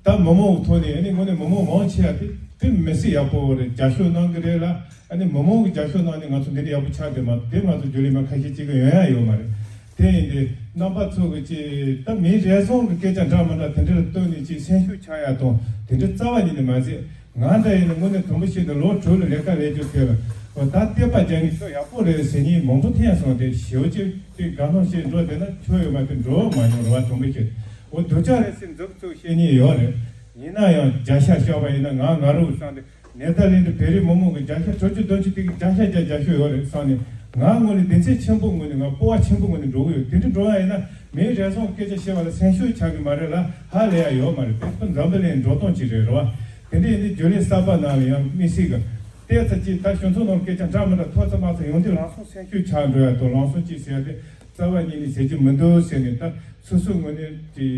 ད་མི་མང་གི་ཐོག་ནས་ཨ་ནི་དངོས་གནས་མི་མང་མང་ཆེ་བ་དེ་དཔེ་མི་སྲིད་ཡག་པོ་རེད། རྒྱབ་སྐྱོར་གནང་གི་རེད་ལ་ཨ་ནི་མི་མང་གི་རྒྱབ་སྐྱོར་གནང་ནས་ང་ཚོ་འདི་འདྲ་ཡག་པོ་ཆགས་བསྡད་མ་གཏོགས་དེ་ང་ཚོ་རྒྱུན་ལས་མ་ཁ་ཤས་གཅིག་གི་ཡོང་ཡ་ཡོད་མ་རེད། དེ་ཡིན་དུས་རྣམ་པ་ཚོ་གི་ཅིག་ད་མི་རེ་ཟུང་གི་སྐད་ཆ་འདྲ་མི་འདྲ་དེ་འདྲ་ལ་བསྟུན་ནས་ཅིག་སེམས་ཤུགས་ཆག་ཡ་དང་དེ་འདྲ་རྩ་བ་ཉིད་ནས་མ་ཟད། ང་འདྲ་ཡིན་ན་དངོས་གནས་དུམ་བུ་ཞིག་ཏུ་ལོ་དྲུག་ལ་ལས་ཀ་ལས་རྒྱུ་དེ་ལ་འོ་ད་བསྟོད་པ་རྒྱག་མཁན་ཤོག་ཡག་པོ་རེད་ཟེར་མཁན་མང་པོ་ཐོན་སོང་སྟེ་ཞེ་པོ་ཅིག་དེ་དགའ་སྣང་ཞིག་འགྲོ་བསྡད་ན་ཆོ་ཡོད་མ་གཏོགས་འགྲོ་མ་མྱོང་རེད་བ། དུམ་བུ་ཞིག་འོ་སྡུག་ཅག་རེད་ཟེར་མཛུབ་བཙུགས་བཤད་མཁན་ཡོད་རེད། ཡིན་ན་ཡང་བརྒྱ་ཆ་བཞག་པ་ཡིན་ན་ང་ང་རུ་བསམ་སྟེ་ནེ་ཐར་ལེན་དུ་བོད་རིགས་མི་མང་གི་བརྒྱ་ཆ་དྲུག་ཅུ་བདུན་ཅུ་དེ་གི་བརྒྱ་ཆ་བརྒྱ་རྒྱབ་སྐྱོར་ཡོད་རེད་བསམ་ནས་ང་ངོས་ནས་སྡིག་ཚད་ཆེན་པོ་ངོས་ནས་ང་སྤོབས་པ་ཆེན་པོ་ངོས་ནས་འགྲོ་གི་ཡོད། དེ་འདྲ་འགྲོ་ཡ་ཡིན་ན། མི་རེ་ཟུང་སྐད་ཆ་བཤད་པ་ལ་སེམས་ཤུགས་ཆག་གི་མ་རེད་ལ་ཧ་ལས་ཡ་ཡོད་མ་རེད། དེ་ཁོ་འཛམ་བུ་གླིང་འགྲོ་སྟངས་ཅིག་རེད་རེད་བ། དེ་འདྲ་ཡིན་དུས་རྒྱུན་ལས་གསར་པ་ནང་ལ་ཡང་དམིགས་བསལ་གི་ལྟས་ཚ་ཅིག་ད་ཞུ་ཚོགས་ནང་སྐད་ཆ་འདྲ་མི་འདྲ་ཐོག་ཚ་མ་ཚ་ཡོང་དུས་ལམ་སང་སེམས་ཤུགས་ཆག་འགྲོ་ཡ་དང་ལམ་སང་ཅིག་ཟེར་ཡ་དེ་རྩ་བ་ཉིད་ནས་ཟེར་གྱི་མི་འདུག་ཟེར་ནས་ད་སོ་སོའི་ངོས་ནས་ཀྱི་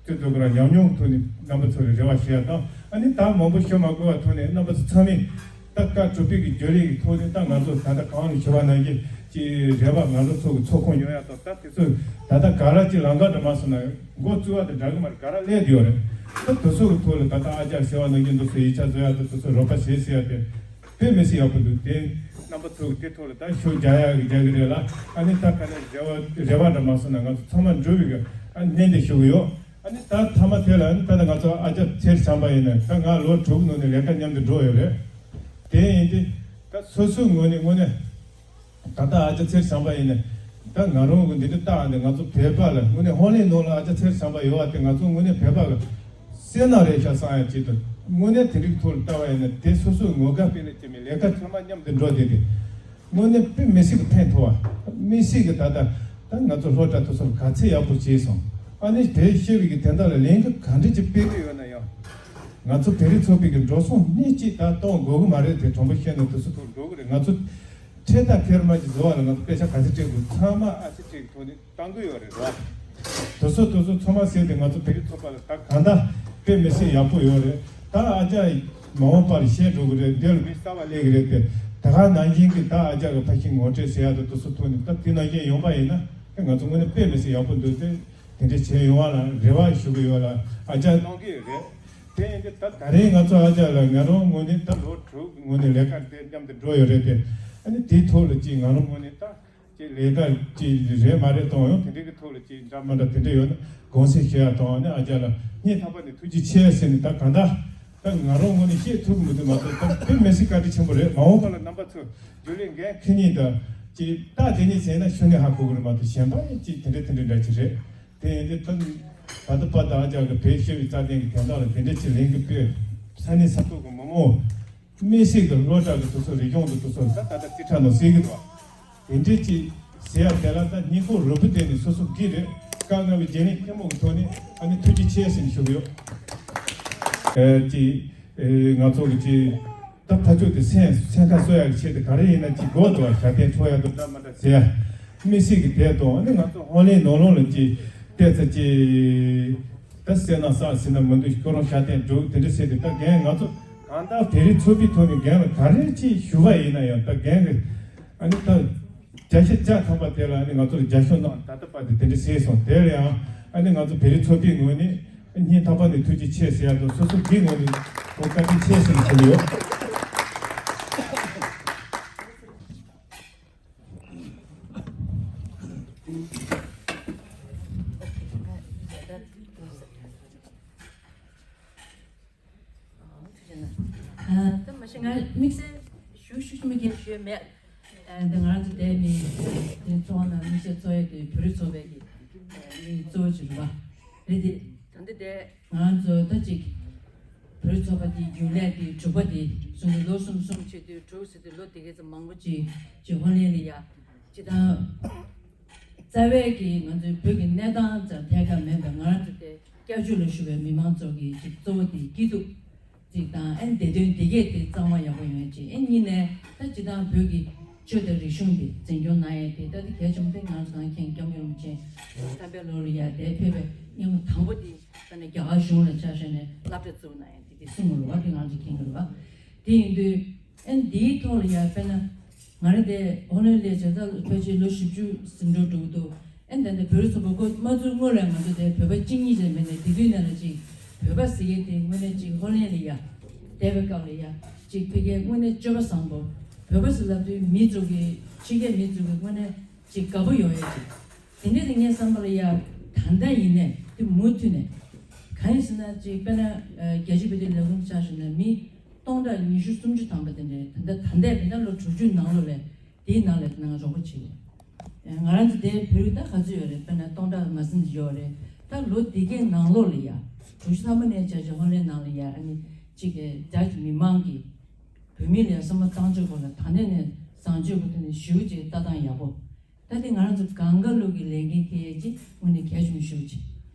དེ་ཚོ་གི་ར་ཉམས་མྱོང་ཐོག་ནས་རྣམ་པ་ཚོ་ལ་རེ་བ་ཞུ་ཡ་དང་ཨ་ནི་ད་མང་པོ་ཞུ་མ་དགོས་པ་ཐོག་ནས་རྣམ་པ་ཚོ་ཚང་མས། ད་བཀའ་གྲུབ་པའི་གི་བརྒྱུད་ལས་ཀྱི་ཐོག་ནས་ད་ང་ཚོ་ད་ལྟ་གང་ནས་ཞུ་བ་ནང་བཞིན་གྱི་རེ་བ་ང་ཚོ་ཚོ་གི་ཚོགས་ཁོངས་ཡོང་ཡ་དང་ད་དེ་ཚོ་ད་ལྟ་ག་ར་གྱི་ལམ་ཁ་འགྲོ་མ་སོང་ན་འགོ་བཙུགས་པ་དང་འདྲ་གི་མ་རེད། ག་ར་སླེབས་བསྡད་ཡོད་རེད། ད་དེ་ཚོ་གི་ཐོག་ལ་ད་ལྟ་ཨ་ཅག་ཟེར་བ་ནང་བཞིན་དེ་ཚོ་ཡིག་ཆ་བཟོ་ཡ་དང་དེ་ཚོ་རོགས་པ་བྱེད་ཟེར་ཡ་དེ་དཔེ་མི་སྲིད་ཡག་པོ་འདུག་དེ་རྣམ་པ་ཚོ་གི་དེ་ཐོག་ལ་ད་ཤུགས་རྒྱག་ཡ་གི་རྒྱག་གི་རེད་ལ་ཨ་ནི་ད་ག་ནས་རེ་བ་རེ་བ་འདྲ་མ་སོང་ན་ང་ཚོ་ཚང་མ་འགྲོ་བའི་གི་ཨ་ནི་གནད་དེ་ཞུ་གི་ཡོད། ཨ་ནི་ད་མཐའ་མ་དེ་ལ་ཨ་ནི་ད་ལྟ་ང་ཚོ་ཨ་ཅག་ཚེ་རིང་བྱམས་པ་ཡིན་ན་ད་ང་ལོ་དྲུག་ནང་ནས་ལས་ཀ་མཉམ་དུ་འགྲོ་ཡོད་རེད། དེ་ཡིན་དུས་ད་སོ་སོའི་ངོས་ནས་དངོས་གནས་ད་ལྟ་ཨ་ཅག་ཚེ་རིང་བྱམས་པ་ཡིན་ནས་ད་ང་རང་གི་འདི་འདྲ་བཏགས་ནས་ང་ཚོ་བོད་པ་ལ་དངོས་གནས་ཧོང་ལེ་ནང་ལ་ཨ་ཅག་ཚེ་རིང་བྱམས་པ་ཡོད་པ་དེ་ང་ཚོ་དངོས་གནས་བོད་པ་གི་སེམས་ནང་རེད་ཤག་བསམ་ཡ་ཅིག་དང་། དངོས་གནས་དེ་རིགས་ཐོག་ལ་ལྟ་བ་ཡིན་ན་དེ་སོ་སོའི་ངོ་དགའ་སྤེལ་ལས་ཀྱི་མི་ལས་ཀ་ཚང་མ་མཉམ་དུ་འགྲོ་བསྡད་དེ། དངོས་གནས་དཔེ་མི་སྲིད་ཀྱི་ཕན་ཐོགས་པ། མི་སྲིད་ཀྱི་ད་ལྟ་ད་ང་ཚོ་སློབ་གྲྭ་དེ་ཚོར་ག་ཚད་ཡག་པོ་བྱས་སོང་། ཨ་ནི་དེ་ཤེས་པའི་གི་དེ་འདྲ་ལ་ལན་གྱི་ག་འདྲ་ཅིག་སྤེལ་གི་ཡོད་ན་ཡང་། ང་ཚོ་བོད་རིགས་ཚོགས་པའི་གི་འགྲོ་སོང་སྣེ་གཅིག་ད་གཏོང་དགོས་གི་མ་རེད། དེ་དྲང་པོ་བཤད་ན་དེ་ཚོ་ཐོག་འགྲོ་གི་རེད། ང་ཚོ་ཁྲལ་དང་ཁེར་མ་ཅིག་བཟོ་བ་ལ་ང་ཚོ་པེ་ཤ་ག་ཚད་སྤྲད་དགོས་ཚང་མ་ཨ་ཅེ་སྤྲད་གི་ཐོག་ནས་གཏང་གི་ཡོད་རེད་ར། དེ་ཚོ་དེ་ཚོ་ཚང་མ་ཟེར་ཏེ་ང་ཚོ་བོད་རིགས་ཚོགས་པ་ལ་ད་གང་ལྟར་དཔེ་མི་སྲིད་ཡག་པོ་ཡོད་རེད། ད་ཨ་ཅག་མ་འོངས་པར་བཤད་འགྲོ་གི་རེད། འདི་ལ་མི་གསར་བ་སླེབས་གི་རེད་དེ། ད་ག་ནང་བཞིན་གྱི་ད་ཨ་ཅག་གི་ཕ་ཤི་ངོ་སྤྲོད་ཟེར་ཡག་དང་དེ་ཚོ་ཐོག་ནས་ད་དེ་ནང་བཞིན་ཡོང་པ་ཡིན་ན་ད་ང་ཚོ་དངོས་གནས་དཔེ་མི་སྲིད་ཡག་པོ་འདུག་སྟེ། དེ་འདྲ་བྱས་ཡོང་བ་ལ་རེ་བ་ཞུ་གི་ཡོད་ལ་ཨ་ཅག་གནང་གི་ཡོད་རེད། དེ་ཡིན་དུས་ད་ད་རེས་ང་ཚོ་ཨ་ཅག་ལ་ང་རང་ངོས་ནས་ད་ལོ་དྲུག་གི་ངོས་ནས་ལས་ཀ་དེ་མཉམ་དུ་འགྲོ་ཡོད་རེད་དེ། ཨ་ནི་དེའི་ཐོག་ལ་ཅིག་ང་རང་ངོས་ནས་ད་ཅིག་ལས་ཀ་ཅིག་རེད་མ་རེད་གཏོང་ཡོང་དེ་འདྲའི་གི་ཐོག་ལ་ཅིག་འདྲ་མ་འདྲ་དེ་འདྲ་ཡོད་ན་དགོངས་སེལ་ཞུ་ཡ་དང་ཨ་ནི་ཨ་ཅག་ལ་སྙིང་ཐག་པ་ནས་ཐུགས་རྗེ་ཆེ་ཟེར་ནས། ད་གང་ལྟར་ད་ང་རང་ངོས་ནས་བཤད་ཐུབ་མི་འདུག་མ་གཏོགས་ད་དཔེ་མི་སྲིད་བཀའ་དྲིན་ཆེན་པོ་རེད། མ་འོངས་པ་ལ་རྣམ་པ་ཚོ་རྒྱུན་ལས་འགན་འཁྱེར་མཁན་དང་ཅིག་ད་དེ་ནས་བྱས་ན་ཤུལ་ནས་ཧ་གོ་གི་རེད་མ་གཏོགས་གཞན་པ་ཡང་ཅིག་དེ་འདྲ་དེ་འདྲ་འདྲ་ཅིག་རེད། དེ་ཡིན་དུས་ད་ད་ལྟ་བར་དུ་ཨ་ཅག་གི་བོད་ཤེས་རིག་རྩ་དོན་གྱི་དོན་དག་ལ་དེ་འདྲ་ཅིག་ལན་གྱི་སྤོས་ས་གནས་ས་ཐོག་གི་མི་མང་མི་སེར་གྱི་སློབ་གྲྭ་གི་དེ་ཚོ་རིག་གཞུང་དང་དེ་ཚོ་ད་ད་ལྟ་རྩིས་ཁྲ་ནང་གསལ་གྱི་འདུག་དེ་འདྲ་ཅིག་ཟེར་ཡ་དེ་ལ་ད་སྙིང་ཁོག་རུས་པའི་གཏིང་ནས་སོ་སོ་སྒེར་རེད། བཀའ་མངགས་པའི་རྒྱུན་ལས་ཐུན་མོང་གི་ཐོག་ནས་ཨ་ནི་ཐུགས་རྗེ་ཆེ་ཟེར་ནས་ཞུ་གི་ཡོད། ཨེ་ཅིག་ཨེ་ང་ཚོ་གི་ཅིག་ད་ཕར་ཕྱོགས་དེ་སེམས་སེམས་ཁ་གསོ་ཡག་གི་ཆེད་དུ་ག་རེ་ཡིན་ན་ཅིག་དགོས་འདུག་བ། ཞབས་བརྟན་འཕྲོག་ཡག་འདུག་འདྲ་མ་འདྲ་ཟེར་ཡ་མི་སྲིད་ཀྱི་དེ་དང་ཨ་ནི་ང་ཚོ་ཧོང་ལེན་ནང་ལོགས་ལ་ཅིག་བལྟས་ཚེ་ཅིག་ད་སེམས་ནང་བསམ་ཟིན་ན་མི་འདུག་ཁྱོད་རང་ཞབས་བརྟན་འགྲོ་དེ་འདྲ་ཟེར་ཏེ། ད་རྒན་ང་ཚོ་གང་ལྟར་བོད་རིགས་ཚོགས་པའི་ཐོག་ནས་རྒན་ལ་ག་རེ་ཅིག་ཞུ་བ་ཡིན་ན་ཡང་ད་རྒན་གྱི་ཨ་ནི་ད་བརྒྱ་ཆ་བརྒྱ་ཐམ་པ་དེ་ལ་ཨ་ནི་ང་ཚོ་ལ་རྒྱབ་སྐྱོར་གནང་། ད་ལྟ་བར་དུ་དེ་འདྲ་བྱས་སོང་། དེ་ལ་ཡང་ཨ་ནི་ང་ཚོ་བོད་རིགས་ཚོགས་པའི་ངོས་ནས་སྙིང་ཐག་པ་ནས་ཐུགས་རྗེ་ཆེ་ཟེར་ཡ་དང་སོ་སོ་སྒེར་ངོས་ནས་ཁོང་བཀའ་དྲིན་ཆེ་ཟེར་ནས་ཞུ་གི་ཡོད། ཨ། ད་མ་གཞི་ང་དམིགས་བསལ་ཞུ་ཞུ་ཞུ་མི་གལ་ཞུ་ཡ་མེད། ཨ། ད་ང་རང་ཚོ་དེ་ནི་དེ་ཚོགས་ནང་དམིགས་བསལ་ཚོགས་ཡ་དེ་བོད་རིགས་ཚོགས་པའི་གི་ཨ་ནི་གཙོ་བོ་ཅིག་རེད་བ། རེད་དེ། ད་ལྟ་དེ་ང་རང་ཚོ་ད་ཅིག་བོད་རིགས་ཚོགས་པ་དེའི་རྒྱུན་ལས་དེ་དྲུག་པ་དེ་བཟུང་ནས་ལོ་གསུམ་གསུམ་བྱས་དུས་དྲུག་ཟེར་དུས་ལོ་དེ་གའི་ཙམ་མང་པོ་ཅིག་ཅིག་ཧོང་ལེན་ལ་ཡ་ཅིག་དང་། རྩ་བའི་གི་ང་ཚོའི་བོད་ཀྱི་གནས་སྟངས་ཙམ་ཐད་ཀར་མིན་པར་ང་རང་ཚོ་དེ་སྐྱབས་བཅོལ་ལ་བཞུགས་པའི་མི་མང་ཚོ་གི་ཅིག་གཙོ་བོ་དེ་སྐྱིད་སྡུག་ཅིག་དང་ཨ་ནི་བདེ་དོན་དེ་གས་དེ་གཙང་མ་ཡག་པོ་ཡོང་ཡ་ཅིག་ཨ་ནི་གཉིས་ནས་ད་སྤྱིར་བཏང་བོད་ཀྱི་ཆོས་དང་རིག་གཞུང་དེ་འཛིན་སྐྱོང་གནང་ཡ་དེ་ད་དེ་གལ་ཆེན་པོ་དེ་ང་ཚོ་ནང་མཁན་སྐྱབས་མགོན་རིན་པོ་ཆེ་བསམ་པའི་ལོ་ལ་ཡ་དེ་ཕེབས་པའི་སྙན་མོ་དང་པོ་དེ་ད་ནི་རྒྱ་གར་གཞུང་ལ་ཕྱག་ཞུས་ནས་སློབ་གྲྭ་བཙུགས་གནང་ཡ་དེ་དེ་གསུངས་ཡོད་རེད་བ། དེ་ང་ཚོ་མཁྱེན་གྱི་རེད་བ། དེ་ཡིན་དུས། ཨན་འདིའི་ཐོག་ལ་ཡ་དཔེར་ན། ང་རང་དེ་ཧོ་ལན་ལས་བྱེད་ད་ཕལ་ཆེར་ལོ་བཞི་བཅུ་ཟིན་འགྲོ་འགྲོ་གི་འདུག་ཨན་ད་ལྟ་བོད་རིགས་ཚོགས་པ་ཁོ་མ་བཙུགས་སྔོན་ལ་ང་ཚོ་དེ་བོད་པ་གཅིག་གཉིས་ཅན་མེད་ནས་དེ་དུས་ནས་ལ་ཅིག་བོད་པ་ཟེར་མཁན་དེ་དངོས་གནས་ཅིག་ཧོ་ལན་ལ་ཡ་བསྡད་པའི་སྐབས་ལ་ཡ་ཅིག་ཕ་གིར་དངོས་གནས་སྤྱོད་པ་བཟང་པོ། བོད་པ་ཟེར་ལབ་དུས་མི་ཚོ་གི་ཕྱི་རྒྱལ་མི་ཚོ་གི་དངོས་གནས་ཅིག་དགའ་པོ་ཡོང་ཡ་ཅིག་དེ་འདྲ་དེ་ངའི་བསམ་པ་ལ་ཡ་ད་ལྟ་ཡིན་ནས་དེ་མུ་མཐུད་ནས་གང་ཡིན་ཟེར་ན་ཅིག་དཔེར་ན་རྒྱལ་སྤྱིའི་བོད་དོན་ལས་ཁུངས་ཆ་བཞག་ན་མི། སྟོང་ཕྲག་ཉི་ཤུ་སུམ་ཅུ་ཐམ་པ་དེ་འདྲའི་ད་ལྟ་ད་ལྟའི་བོད་ཟླ་ལོ་དྲུག་ཅུའི་ནང་ལོགས་ལ་དེའི་ནང་ལ་དེ་ནང་རོགས་པ་བྱེད་ཡོད། ང་རང་ཚོ་དེ་བོད་རིགས་ད་ག་ཚོད་ཡོད་རེད། དཔེར་ན་སྟོང་ཕྲག་མ་ཟིན་ཅིག་ཡོད་རེད། ད་ལོ་འདི་གའི་ནང་ལོགས་ལ་ཡ་དྲུག་ཅུ་ཐམ་པ་ནས་བྱས་བྱས་ཧོ་ལན་ནང་ལ་ཡ་ཨ་ནི་གཅིག་གི་ཌ་ཅི་མི་མང་གིས་བོད་མི་ལ་ཡ་བསམ་བློ་བཏང་ཕྱོགས་སྐོར་ལ་ད་ནས་ནས་བཟང་སྤྱོད་པོ་དེ་ནས་ཞུ་བྱས་ལྟ་སྟངས་ཡག་པོ། ད་དེ་ང་རང་ཚོ་གང་ག་ལུགས་ཀྱི་ལས་འགན་འཁྱེར་ཡས་ཅིག་དངོས་གནས་གལ་ཆེན་པོ་ཞེ་པོ་ཅིག་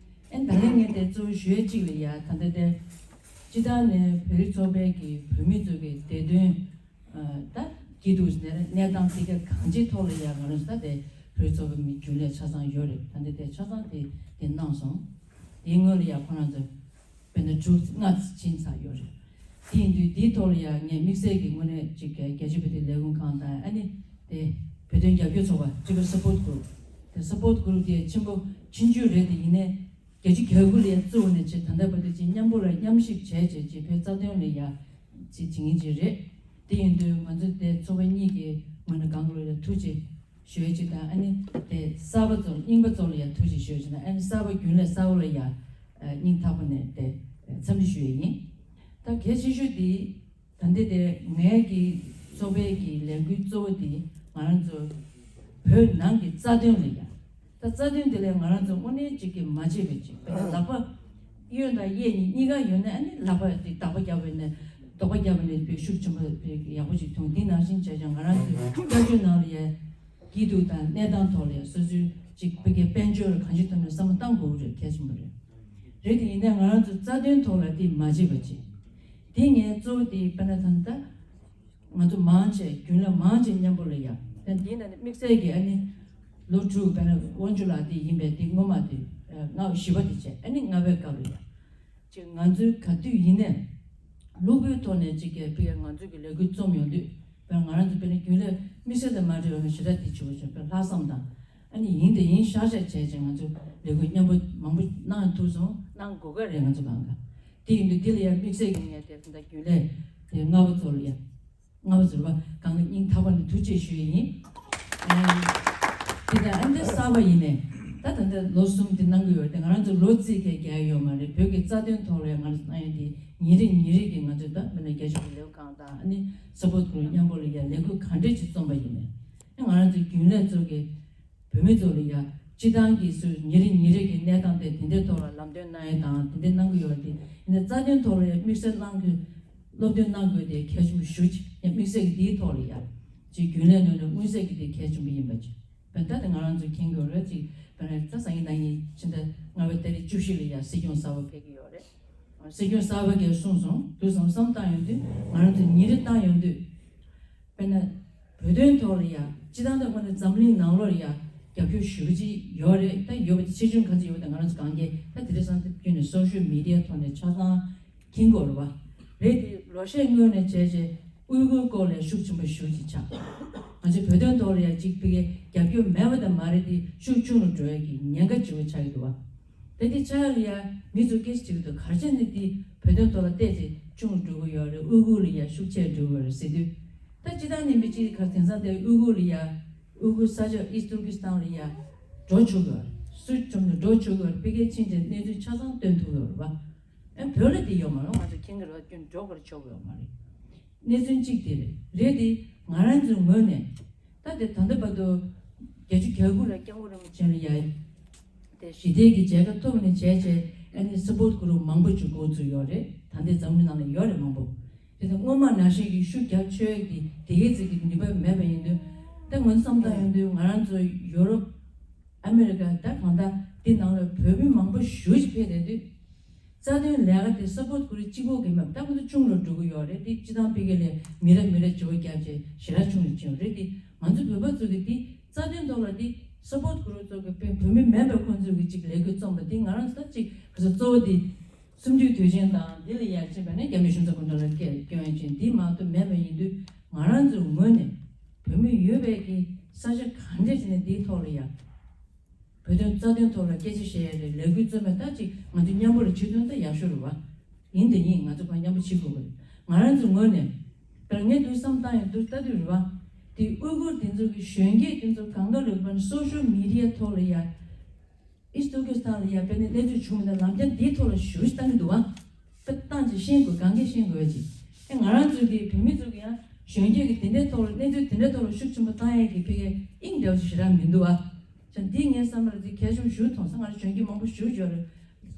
ཨེ་ད་ལན་ངས་དེ་གཙོ་བོ་ཞུ་ཡས་གཅིག་ལ་ཡ་ད་ལྟ་དེ་སྤྱི་བཏང་ནས་བོད་རིགས་ཚོགས་པའི་གི་བོད་མི་ཚོ་གི་བདེ་དོན་ད་སྐྱིད་སྡུག་ཟེར་གནས་སྟངས་དེ་ག་གང་ཅིའི་ཐོག་ལ་ཡ་ང་རང་ཚོ་ད་དེ་བོད་རིགས་ཚོགས་པའི་མི་རྒྱུན་ལས་ཆ་ཚང་ཡོད་རེད། ད་ལྟ་དེ་ཆ་ཚང་དེ་དེ་གནང་སོང་། དེའི་སྔོན་ལ་ཡ་ཁོ་རང་ཚོ། དཔེར་ན་དྲུག་ལྔ་ཕྱིན་ཚར་ཡོད་རེད། དེ་ཡིན་དུས་དེའི་ཐོག་ལ་ཡང་ངས་དམིགས་བསལ་གྱི་ངོས་ནས་ཅིག་རྒྱལ་སྤྱིའི་བོད་དོན་ལས་ཁུངས་ཁང་དང་ཨ་ནི་དེ་བོད་དོན་རྒྱབ་སྐྱོར་ཚོགས་པ་Tibet Support Group དེ་Support Group དེ་ཆེན་པོ་ཆུང་ཆུང་རེད། དེ་ཡིན་ནའི་རྒྱལ་སྤྱི་གྱ་དགུ་ལ་ཡང་བཙུགས་ནས་ཅིག་ད་ལྟ་བར་དུ་ཅིག་མཉམ་པོ་ལ་མཉམ་ཞིབ་བྱས་བྱས་ཅིག་བོད་རྩ་དོན་ལ་ཡང་ཅིག་བྱེད་མཁན་ཅིག་རེད། དེ་ཡིན་དུས་ང་ཚོ་དེ་ཚོགས་པ་གཉིས་ཀྱི་ངོས་ནས་གང་ག་ལ་ཡང་ཐུགས་རྗེ་ཞུ་ཡས་ཅིག་དང་ཨ་ནི་དེ་གསར་པ་ཚོ་རྙིང་པ་ཚོ་ལ་ཡང་ཐུགས་རྗེ་ཞུ་ཡས་ཅིག་དང་ཨ་ནི་གསར་པ་རྒྱུན་ལས་གསར་པ་ལ་ཡང་སྙིང་ཐག་པ་ནས་དེ་འཚམས་འདྲི་ཞུ་ཡས་ཡིན། ད་གལ་ཆེ་ཤོས་དེ་ ད་འདི་དེ་ངའི་གི་ཚོགས་པའི་གི་ལས་འགུལ་གཙོ་བོ་དེ་ང་རང་ཚོ་བོད་ནང་གི་རྩ་དོན་ལ་ཡ། ད་རྩ་དོན་དེ་ལས་ང་རང་ཚོ་དངོས་གནས་གཅིག་གི་མ་བརྗེད་པའི་གཅིག་དཔེར་ན་ལག་པ་གཡོན་དང་གཡས་གཉིས་གཉིས་ཀ་ཡོད་ན་ཨ་ནི་ལག་པ་དེ་བདག་པ་རྒྱབ་པ་ཡིན་ན་རྡོག་པ་རྒྱབ་པ་ཡིན་ན་དཔེ་ཤུགས་ཆེན་པོ་དཔེ་ཡག་པོ་ཅིག་ཐོན། དེ་ནང་བཞིན་བྱས་ཀྱང་ང་རང་ཚོའི་སྐྱབས་བཅོལ་ནང་ལ་ཡ་སྐྱིད་སྡུག་དང་གནས་སྟངས་ཐོག་ལ་ཡ་སོ་སོའི་གཅིག་དཔེ་གའི་དཔལ་འབྱོར་གང་ཅི་ཐོབ་ན་བསམ་བློ་བཏང་དགོས་རེད། གལ་ཆེན་པོ་རེད། རེད་དེ་ཡིན་ན་ང་རང་ཚོ་རྩ་དོན་ཐོག་ལ་དེ་མ་བརྗེད་པ་བྱེད། དེ་ངའི་གཙོ་བོ་དེ་དཔེར་ན་ད་ལྟ་ང་ཚོ་མང་ཆེ་རྒྱུན་ལས་མང་ཆེ་མཉམ་པོ་ལ་ཡ། དེ་འདི་ན་ནི་དམིགས་བསལ་གྱི་ཨ་ནི་ལོ་དྲུག་དཔེར་ན་དབང་ཕྱུག་ལགས་དེ་ཡིན་པས་དེ་སྔོན་མ་དེ་ལྔ་བཞི་པ་དེ་བྱས་ཨ་ནི་ལྔ་པའི་སྐབས་ལ་ཡ། ཅིག་ང་ཚོའི་ག་དུས་ཡིན་ནས་གློ་བུར་ཐོག་ནས་ཅིག་གི་དཔེ་ང་ཚོའི་གི་ལས་འགུལ་རྩོམ་ཡོང་དུས་དཔེར་ང་རང་ཚོ་དཔེར་ན་རྒྱུན་ལས་དམིགས་བསལ་དང་མ་འབྲེལ་བའི་ཞེ་དྲག་དེ་བྱེད་དགོས་བྱུང་དཔེར་ལྷག་བསམ་དང་། ཨ་ནི་ཡིན་དེ་ཡིན་ཤག་ཤག་བྱས་ཅིང་ང་ཚོ་ལས་འགུལ་མཉམ་པོ་མང་པོ་གནང་ཐུབ་སོང་། གནང་དགོས་ཀ་རེད། ང་ཚོ་གང་ག་དེ་ཡིན་དུས་དེ་ལ་ཡང་དམིགས་བསལ་གྱི་ངས་དེ་ད་རྒྱུན་ལས་དེ་ལྔ་པ་ཚོ་ལ་ཡང་ལྔ་པ་ཚོ་ལ་གང་ག་སྙིང་ཐག་པ་ནས་ཐུགས་རྗེ་ཞུ་ཡི་ཡིན། ཨ་དེ་ལྟར་ཨ་འདི་གསར་པ་ཡིན་ནས་ད་ད་ལྟ་ལོ་གསུམ་དེ་གནང་གི་ཡོད་དེ་ང་རང་ཚོ་ལོ་རྩིས་ཀྱི་རྒྱག་ཡོད་མ་རེད། བོད་ཀྱི་རྩ་དོན་ཐོག་ལ་ཡང་ང་རང་ཚོ་གནང་ཡོད་དེ་ཉིན་རེ་ཉིན་རེ་གི་ང་ཚོ་ད་མི་ནས་རྒྱ་ཆེ་བའི་ལེའུ་གང་དང་ཨ་ནི་ས་ཕོ་ཁུ་མཉམ་པོ་ལ་ཡང་ལས་འགུལ་གང་འདྲས་ཅིག་རྩོམ་པ་ཡིན་ནས། ང་རང་ཚོའི་རྒྱུན་ལས་ཚོ་གི་བོད་མི་ཚོ་ལ་ཡ་སྤྱི་བཏང་གི་སུ་ཉིན་རེ་ཉིན་རེ་གི་གནས་སྟངས་དེ་དེ་འདྲའི་ཐོག་ལ་ལམ་སྟོན་གནང་ཡས་དང་དེ་འདྲའི་གནང་གི་ཡོད་དེ་ཡིན་ན་རྩ་དོན་ཐོག་ལ་ཡ་དམིགས་བསལ་གནང་གི་སློབ་སྟོན་གནང་དགོས་དེ་གལ་ཆེན་པོ་ཞུ་ཅིག་ཡ་དམིགས་བསལ་གི་དེའི་ཐོག་ལ་ཡ་ཅིག་རྒྱུན་ལས་ནང་ནས་མངོན་གསལ་གི་དེ་གལ་ཆེན་པོ་ཡིན་པ་ཅིག་བན་ད་དེ་ང་རང་ཚོ་མཁྱེན་དགོས་རེད། ཅིག་བན་རེད་ད་སང་ཉིན་གནངས་ཉིན་ཕྱི་ཟླ་ལྔ་པའི་ཏ་རིག་བཅུ་བཞི་ལ་ཡ་སྲིད་སྐྱོང་གསར་པ་ཕེབས་ཀྱི་ཡོད་རེད། སྲིད་སྐྱོང་གསར་པ་གིས་གསུངས་སོང་དུས་སང་བསམ་བཏང་ཡོང་དུས་ང་རང་ཚོ་ཉིན་རེ་བཏང་ཡོང་དུས། དཔེར་ན། བོད་དོན་ཐོག་ལ་ཡ། སྤྱི་བཏང་ཐོག་ནས་འཛམ་གླིང་ནང་ལོགས་ལ་ཡ། རྒྱབ་སྐྱོར་ཞུ་གི་ཅིག་ཡོད་རེད། ད་ཡོད་པ་ཆེ་ཆུང་ག་ཚོད་ཡོད་པ་དང་ང་རང་ཚོ་གང་གས་ད་དེ་རིང་སང་ཐབས་བརྒྱུད་ནས་སོ་ཤལ་མི་ཌི་ཡ་ཐོག་ནས་ཆ་ཚང་མཁྱེན་གྱི་ཡོད་རེད་བ། རེད་དེ་ལོ་ཤས་སྔོན་ནས་བྱས་རྗེས་དབུས་གུར་སྐོར་ལ་ཤུགས་ཆེན་པོ་ཞུ་ཅིག་ཆགས། ང་ཚོའི་བོད་དོན་ཐོག་ལ་ཡ་གཅིག་པའི་རྒྱབ་སྐྱོར་མེད་པ་དང་མ་རེད་དེ་ཤུགས་ཆུང་རུ་འགྲོ་ཡ་གི་ཉེན་ཁ་ཆེ་བོ་ཆགས་ཀྱི་འདུག་བ། ད་དེ་ཆ་ལ་ཡ་མི་ཚོ་སྐད་ཆ་དྲི་གི་འདུག་ག་རེ་བྱས་ནས་དེ་བོད་དོན་ཐོག་ལ་བལྟས་ཚེ་ཆུང་རུ་འགྲོ་གི་ཡོད་རེད། དབུས་གུར་ལ་ཡ་ཤུགས་ཆེ་འགྲོ་གི་ཡོད་རེད་ཟེར་དུས། ད་སྤྱི་བཏང་ནས་མི་གཅིག་ག་དེང་སང་དེ་དབུས་གུར་ལ་ཡ་དབུས་གུར་ས་ཕྱོགས་ཨིསྟ་ཏུར་ཀི་སི་ཐན་ལ་ཡ་འགྲོ་ཆོག་གི་ཡོད་རེད། སུ་བྱུང་ནས་འགྲོ་ཆོག་གི་ཡོད་རེད། དཔེ་སྐད་ཕྱིན་ཆད་གནས་ཚུལ་ཆ་ཚང་སྟོན་ཐུབ་ཡོད་རེད་བ། ཨ་བོད་ལ་དེ་ཡོད་མ་རེད། ང་ཚོ་མཁྱེན་གི་རེད་བ། ཁྱོད་འགྲོ་གི་རེད་ཆོག་གི་ཡོད་མ་རེད། གནས་ཚུལ་གཅིག་དེ་རེད། རེད་དེ་ང་རང་ཚོའི་ངོས་ནས། ད་དེ་ད་ལྟ་བར་དུ་བརྒྱད་ཅུ་གྱ་དགུ་ལ་སྐྱབས་མགོན་རིན་པོ་ཆེ་ལ་ཡ། དེ་ཞི་བདེ་གི་མཇལ་ཁ་ཐོབ་ནས་བྱས་བྱས་ཨ་ནི་སི་པོར་ཊི་གུ་རུབ་མང་པོ་ཅིག་འགོ་བཙུགས་ཡོད་རེད། ད་ལྟའི་འཛམ་གླིང་ནང་ལ་ཡོད་རེད་མང་པོ། དེ་ཚོ་སྔོན་མ་ནང་བཞིན་གྱི་ཤུགས་རྒྱབ་ཆོག་གི་དེ་གའི་ཚིག་གི་ནུས་པ་མེད་པ་ཡིན་དུས། ད་ངོས་བསམ་བཏང་ཡོང་དུས་ང་རང་ཚོ་ཡོ་རོབ་ཨ་མེ་རི་ཀ་ད་གང་ལྟར་འདི་ནང་ལ་བོད་མི་མང་པོ་ཞེ་ཅིག་ཕེབས་བསྡད་དུས། རྩ་དོན་ལས་ཀ་དེ་སི་པོར་ཊི་གུ་རུབ་གཅིག་པོ་གིས་མེད་པ་ད་ཁོ་ཚོ་ཆུང་རུ་འགྲོ་གི་ཡོད་རེད། དེ་སྤྱི་བཏང་ཕ་གི་ལས་མི་རབས་མི་རབས་བརྗེ་པོ་བརྒྱབ་བྱས་ཞེ་དྲག་ཆུང་རུ་ཕྱིན་ཡོད་རེད། དེ་ང་ཚོ་བོད་པ་ཚོ་གི་དེ་རྩ་དོན་ཐོག་ལ་དེ་སི་པོར་ཊི་གུ་རུབ་ཚོ་གི་བོད་བོད་མི་མིན་པའི་ཁོང་ཚོ་གི་ཅིག་ལས་འགུལ་རྩོམ་པ་དེ་ང་རང་ཚོ་ད་ཅིག་ག་ཚོད་གཙོ་བོ་དེ་གསུམ་བཅུའི་དུས་ཆེན་དང་དེ་ལ་ཡར་ཕྱིན་པ་ནས་རྒྱ་མི་གཞུང་ཚབ་སྐུ་མདུན་ལ་སྐད་སྐྱོན་ཡ་ཅན་དེ་མ་གཏོགས་མེད་པ་ཡིན་དུས་ང་རང་ཚོའི་ངོས་ནས་བོད་མི་ཡོད་པའི་གི་ས་ཆ་གང་འདྲ་ཅིག་ནས་དེའི་ཐོག་ལ་ཡ། བོད་དོན་རྩ་དོན་ཐོག་ལ་སྐད་ཆ་བཤད་ཡ་རེད། ལས་འགུལ་རྩོམ་ཡ་ད་ཅིག་ང་ཚོ་མཉམ་པོ་ལ་བྱེད་དོན་ད་ཡག་ཤོས་རེད་བ། ཡིན་དེ་ཡིན་ང་ཚོ་གང་མཉམ་པོ་བྱེད་དགོས་པ་རེད། ང་རང་ཚོའི་ངོས་ནས་དཔེར་ངས་འདུག་བསམ་བཏང་ཡོད་འདུག་ལྟ་དུས་རེད་བ། དེ་དབུས་གུར་དེ་ཚོ་གི་གཞོན་སྐྱེས་དེ་ཚོ་གང་ག་རེད་པ་ནི་སོ་ཤལ་མི་ཌི་ཡ་ཐོག་ལ་ཡ། ཨིས་ཏུར་ཀི་སི་ཐན་ལ་ཡ་དཔེར་ན་གནས་ཚུལ་བྱུང་མེད་ན་ལམ་རྒྱ་འདིའི་ཐོག་ལ་ཞུ་ཞིག་བཏང་གི་འདུག་བ། དཔེ་བཏང་ཅིག་ཤེས་དགོས་གང་གས་ཤེས་དགོས་ཅིག་ཨེ་ང་རང་ཚོ་གི་བོད་མི་ཚོ་གི་ཡང་གཞོན་སྐྱེས་ཀྱི་དེ་འདྲའི་ཐོག་ལ་གནས་ཚུལ་དེ་འདྲའི་ཐོག་ལ་ཤུགས་ཆེན་པོ་བཏང་ཡས་ཀྱི་ཕ་གིའི་དབྱིངས་འདྲ་བོ་ཞིག་ཞེ་དྲག་མི་འདུག་བ། ཅང་འདི་ངའི་བསམ་པར་འདི་གལ་ཆེན་པོ་ཞིག་མཐོང་སོང་། ང་རང་གཞོན་སྐྱེས་མང་པོ་ཞིག་ཡོད་རེད།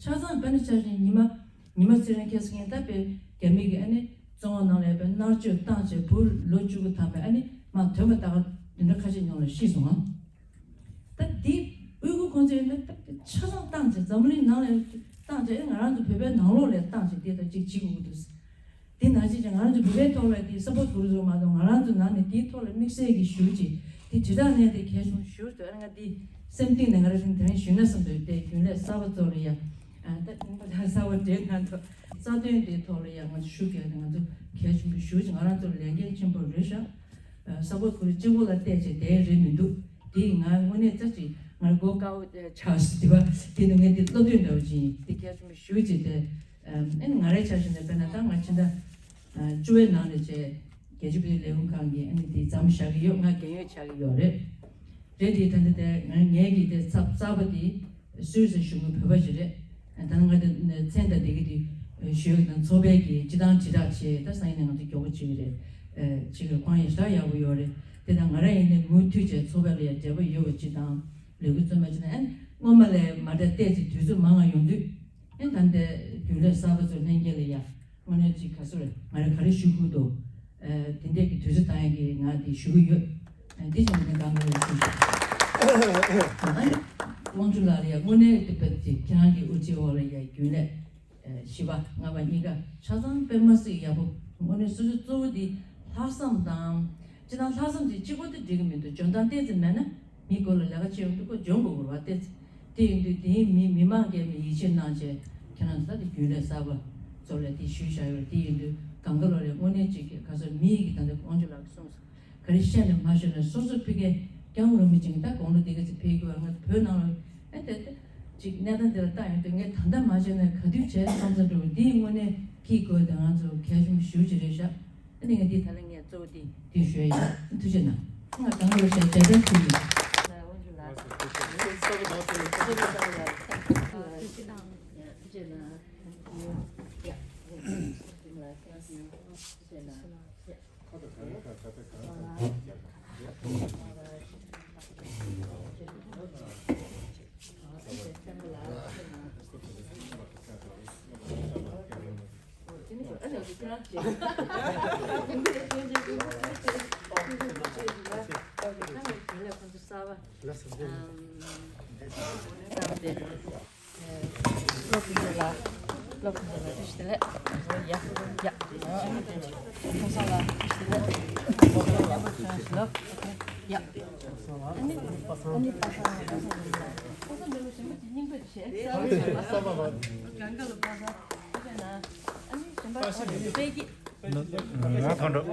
ཆ་ཚང་དཔེར་ན་ཆ་བཞིན་ཉི་མ་ཉི་མ་ཚེ་རིང་ཁྱེད་ཟེར་མཁན་ད་དཔེ་རྒྱ་མི་གི་ཨ་ནི་བཙོན་ཁང་ནང་ལ་ཡ་དཔེ་མནར་གཅོད་བཏང་བྱས་བུ་ལོ་བཅུ་དགུ་ཐམ་པའི་ཨ་ནི་མ་དོན་པ་ད་ག་དེ་འདྲ་ཁ་ཤས་ཉུང་ལ་ཤི་སོང་ཨ། ད་འདི་དབུས་གུར་ཁོང་ཚོས་ཡིན་ན་ད་ཆ་ཚང་བཏང་བྱས་འཛམ་གླིང་ནང་ལ་བཏང་བྱས་ཨེ་ང་རང་ཚོ་བོད་པའི་ནང་ལོགས་ལ་བཏང་བྱས་དེ་ད་ཅིག་བྱེད་དགོས་ཀྱི་འདུག་དེ་ནང་བཞིན་ཅིག་ང་རང་ཚོ་བོད་པའི་ཐོག་ལ་དེ་ས་པོར་ཊི་གུ་རུབ་ཚོ་མ་གཏོགས་ང་རང་ཚོ་ནང་ནས་དེའི་ཐོག་ལ་དམིགས་བསལ་གྱི་ཞུ་ཅིག་དེ་དྲིལ་བསྒྲགས་གནང་དེ་གལ་ཆེན་པོ་ཞུ་འདུག་ཨ་ང་འདི་སེམས་གཏིང་ནས་ང་རང་ཚོ་དེ་རིང་ཞུས་ན་བསམ་འདུག་དེ་རྒྱུན་ལས་གསར་པ་ཚོ་ལ་ཡ་ཨ་ད་ཨིན་པ་ད་གསར་པ་འདྲེས་ང་ཚོ་རྩ་དོན་དེའི་ཐོག་ལ་ཡ་ང་ཚོ་ཞུ་གལ་ང་ཚོ་གལ་ཆེན་པོ་ཞུ་ཅིག་ང་རང་ཚོ་ལས་འགན་ཆེན་པོ་རེད་ཤག་ས་པོར་ཊི་གུ་རུབ་གཅིག་པོ་ལ་བལྟས་བྱས་བསྡད་རེད་མི་འདུག་དེ་ང་དངོས་གནས་རྩ་ཅིག་ང་མགོ་དཀར་པོ་ཆགས་སོང་དེ་བ་དེ་ནི་ངས་འདི་སློབ་སྟོན་འདྲ་བོ་ཅིག་ཡིན་དེ་གལ་ཆེན་པོ་ཞུ་ཅིག་དེ། ཨ་ནི་ང་རའི་ཆ་བཞག་ན་དཔེར་ན་ད་ང་ཕྱི་ཟླ་བཅུ་པའི་ནང་ལ་བྱས་རྒྱལ་སྤྱིའི་བོད་ལས་ཁུངས་ཁང་གིས་ཨ་ནི་དེ་མཚམས་བཞག་གི་ཡོད། ང་རྒན་ཡོལ་ཆགས་ཀྱི་ཡོད་རེད། རེད་དེ་ད་ནི་དེ་ང་ངའི་གི་དེ་ཚབ་གསར་པ་དེ་སུད་སི་གཞུང་གི་བོད་པ་ཞིག་རེད། ད་ང་དེ་མཚན་དང་དེ་གི་དེ་ ཞུས་དང་ཚོགས་པའི་གི་སྤྱི་བཏང་དྲིལ་བསྒྲགས་བྱས། ད་སང་ཉིན་ནས་ང་ཚོ་མགྱོགས་པོ་བྱེད་ཀྱི་རེད། ཨ་བྱེད་ཀྱི་རེད། ཁོང་ཡང་ཞེ་དྲག་ཡག་པོ་ཡོད་རེད། དེ་དང་ང་རང་ཡིན་ནའི་མུ་མཐུད་བྱས་ཚོགས་པ་ལ་ཡང་འབྲེལ་བ་ཡོད་པ་སྤྱི་བཏང་ལས་འགུལ་བརྩམས་པ་བྱས་ནས། ཨ་སྔོན་མ་ལས་མ་འདྲ་བལྟས་ཚེ་དུས་ཚོད་མང་བ་ཡོང་དུས། ཨ་ད་ལྟའི་རྒྱུན་ལས་གསར་པ་ཚོ་ལྷན་རྒྱས་ལ་ཡ་དངོས་གནས་ཅིག་ག་ཚོད་རེད། ང་རང་ག་རེ་ཞུ་དགོས་འདུག་ཨ་དེ་འདྲས་ཀྱི་དུས་ཚོད་བཏང་ཡག་གི་ང་དེ་ཞུ་གི་ཡོད། ཨ་འདི་བྱས་ནས་ང་གང་ག་ལ་ཞུ་ཞུ། ཨ་ནི་དབང་ཕྱུག་ལགས་ལ་ཡ་དངོས་གནས་དེ་བས་ཀྱི་ཁྱེད་རང་གི་དབུ་ཁྲིད་འོག་ལ་ཡ་རྒྱུན་ལས་ཨ་བཞི་པ་ལྔ་པ་གཉིས་ཀ་ཆ་ཚང་དཔེ་མ་སྲིད་ཡག་པོ། དངོས་གནས་སོ་སོའི་གཙོ་བོ་འདི་ལྷག་བསམ་དང་། སྤྱིར་བཏང་ལྷག་བསམ་དེ་གཅིག་པོ་དེ་འགྲིག་གི་མི་འདུག་འཇོན་ཐང་ཏོག་ཙམ་མེད་ན་མི་མགོ་ལ་ལས་ཀ་བྱེད་ཡོང་དུས་ཁོ་འཇོན་དགོས་རེད་བ། ཏོག་ཙམ་དེ་ཡིན་དུས་དེའི་མི་མི་མང་གིས་མི་ཡིད་ཆེས་གནང་བྱས་ཁྱེད་རང་ཚོ་ད་དེ་རྒྱུན་ལས་གསར་པ་ཚོ་ལ་དེ་ཞུས་བཞག་ཡོད་རེད། དེ་ཡིན་དུས་གང་ག་ལོ་རེད། དངོས་གནས་གཅིག་གི་ག་ཚོད་མི་ཡི་གི་ད་ལྟ་དབང་ཕྱུག་ལགས་ཀྱིས་གསུངས་སོང་། ག་རེ་བཤད་ནས་མ་བཤད་ན་སོ་སོ་ཕི་ཀའི་སྐྱབས་མགོན་རིན་པོ་ཆེ་གིས་ད་དགུང་ལོ་འདི་ག་ཚོད་ཕེབས་ཀྱི་ཡོད། ང་བོད་ནང་ལ་ཨེ་དེ་དེ་ཅིག་གནས་སྟངས་དེ་ལ་བལྟ་ཡོང་དུས་ངས་ད་ལྟ་མ་བྱས་ན་ག་དུས་བྱས་བསམ་བསམ་འགྲོ་བ་འདི་དངོས་གནས་ཀྱི་དགོས་དེ་ང་ཚོ་གལ་ཆེན་པོ་ཞེ་པོ་ཅིག་རེད་ཤག་ཨ་ནི་ངས་འདི་ད་ལན་ངས་གཙོ་བོ་འདི་འདི་ཞུ་ཡ་ཡིན། ཐུགས་རྗེ་གནང་། ང་གང་ལོ་བཤད་རྒྱ་ཆེན་ཞུ་ཡིན། སློབ་དཔོན་ལགས། སློབ་དཔོན་ལགས་བཀྲ་ཤིས་བདེ་ལེགས། ཡ། ཡ། ཁོང་ཚང་ལགས་བཀྲ་ཤིས་བདེ་ལེགས། ཡ། ཨ་ནི། ཨ་ནི་པ་སངས་པ་སངས་ལགས། པ་སངས་འདྲ་བོ་ཞིམ་པོ་ཅིག་སྙིང་པོ་ཅིག་བྱས། གང་ག་ལ་པ་སངས། ཨ་ནི་གཞན་པ་དཔེ་སྐྱིད། ང་ཐོན་འགྲོ།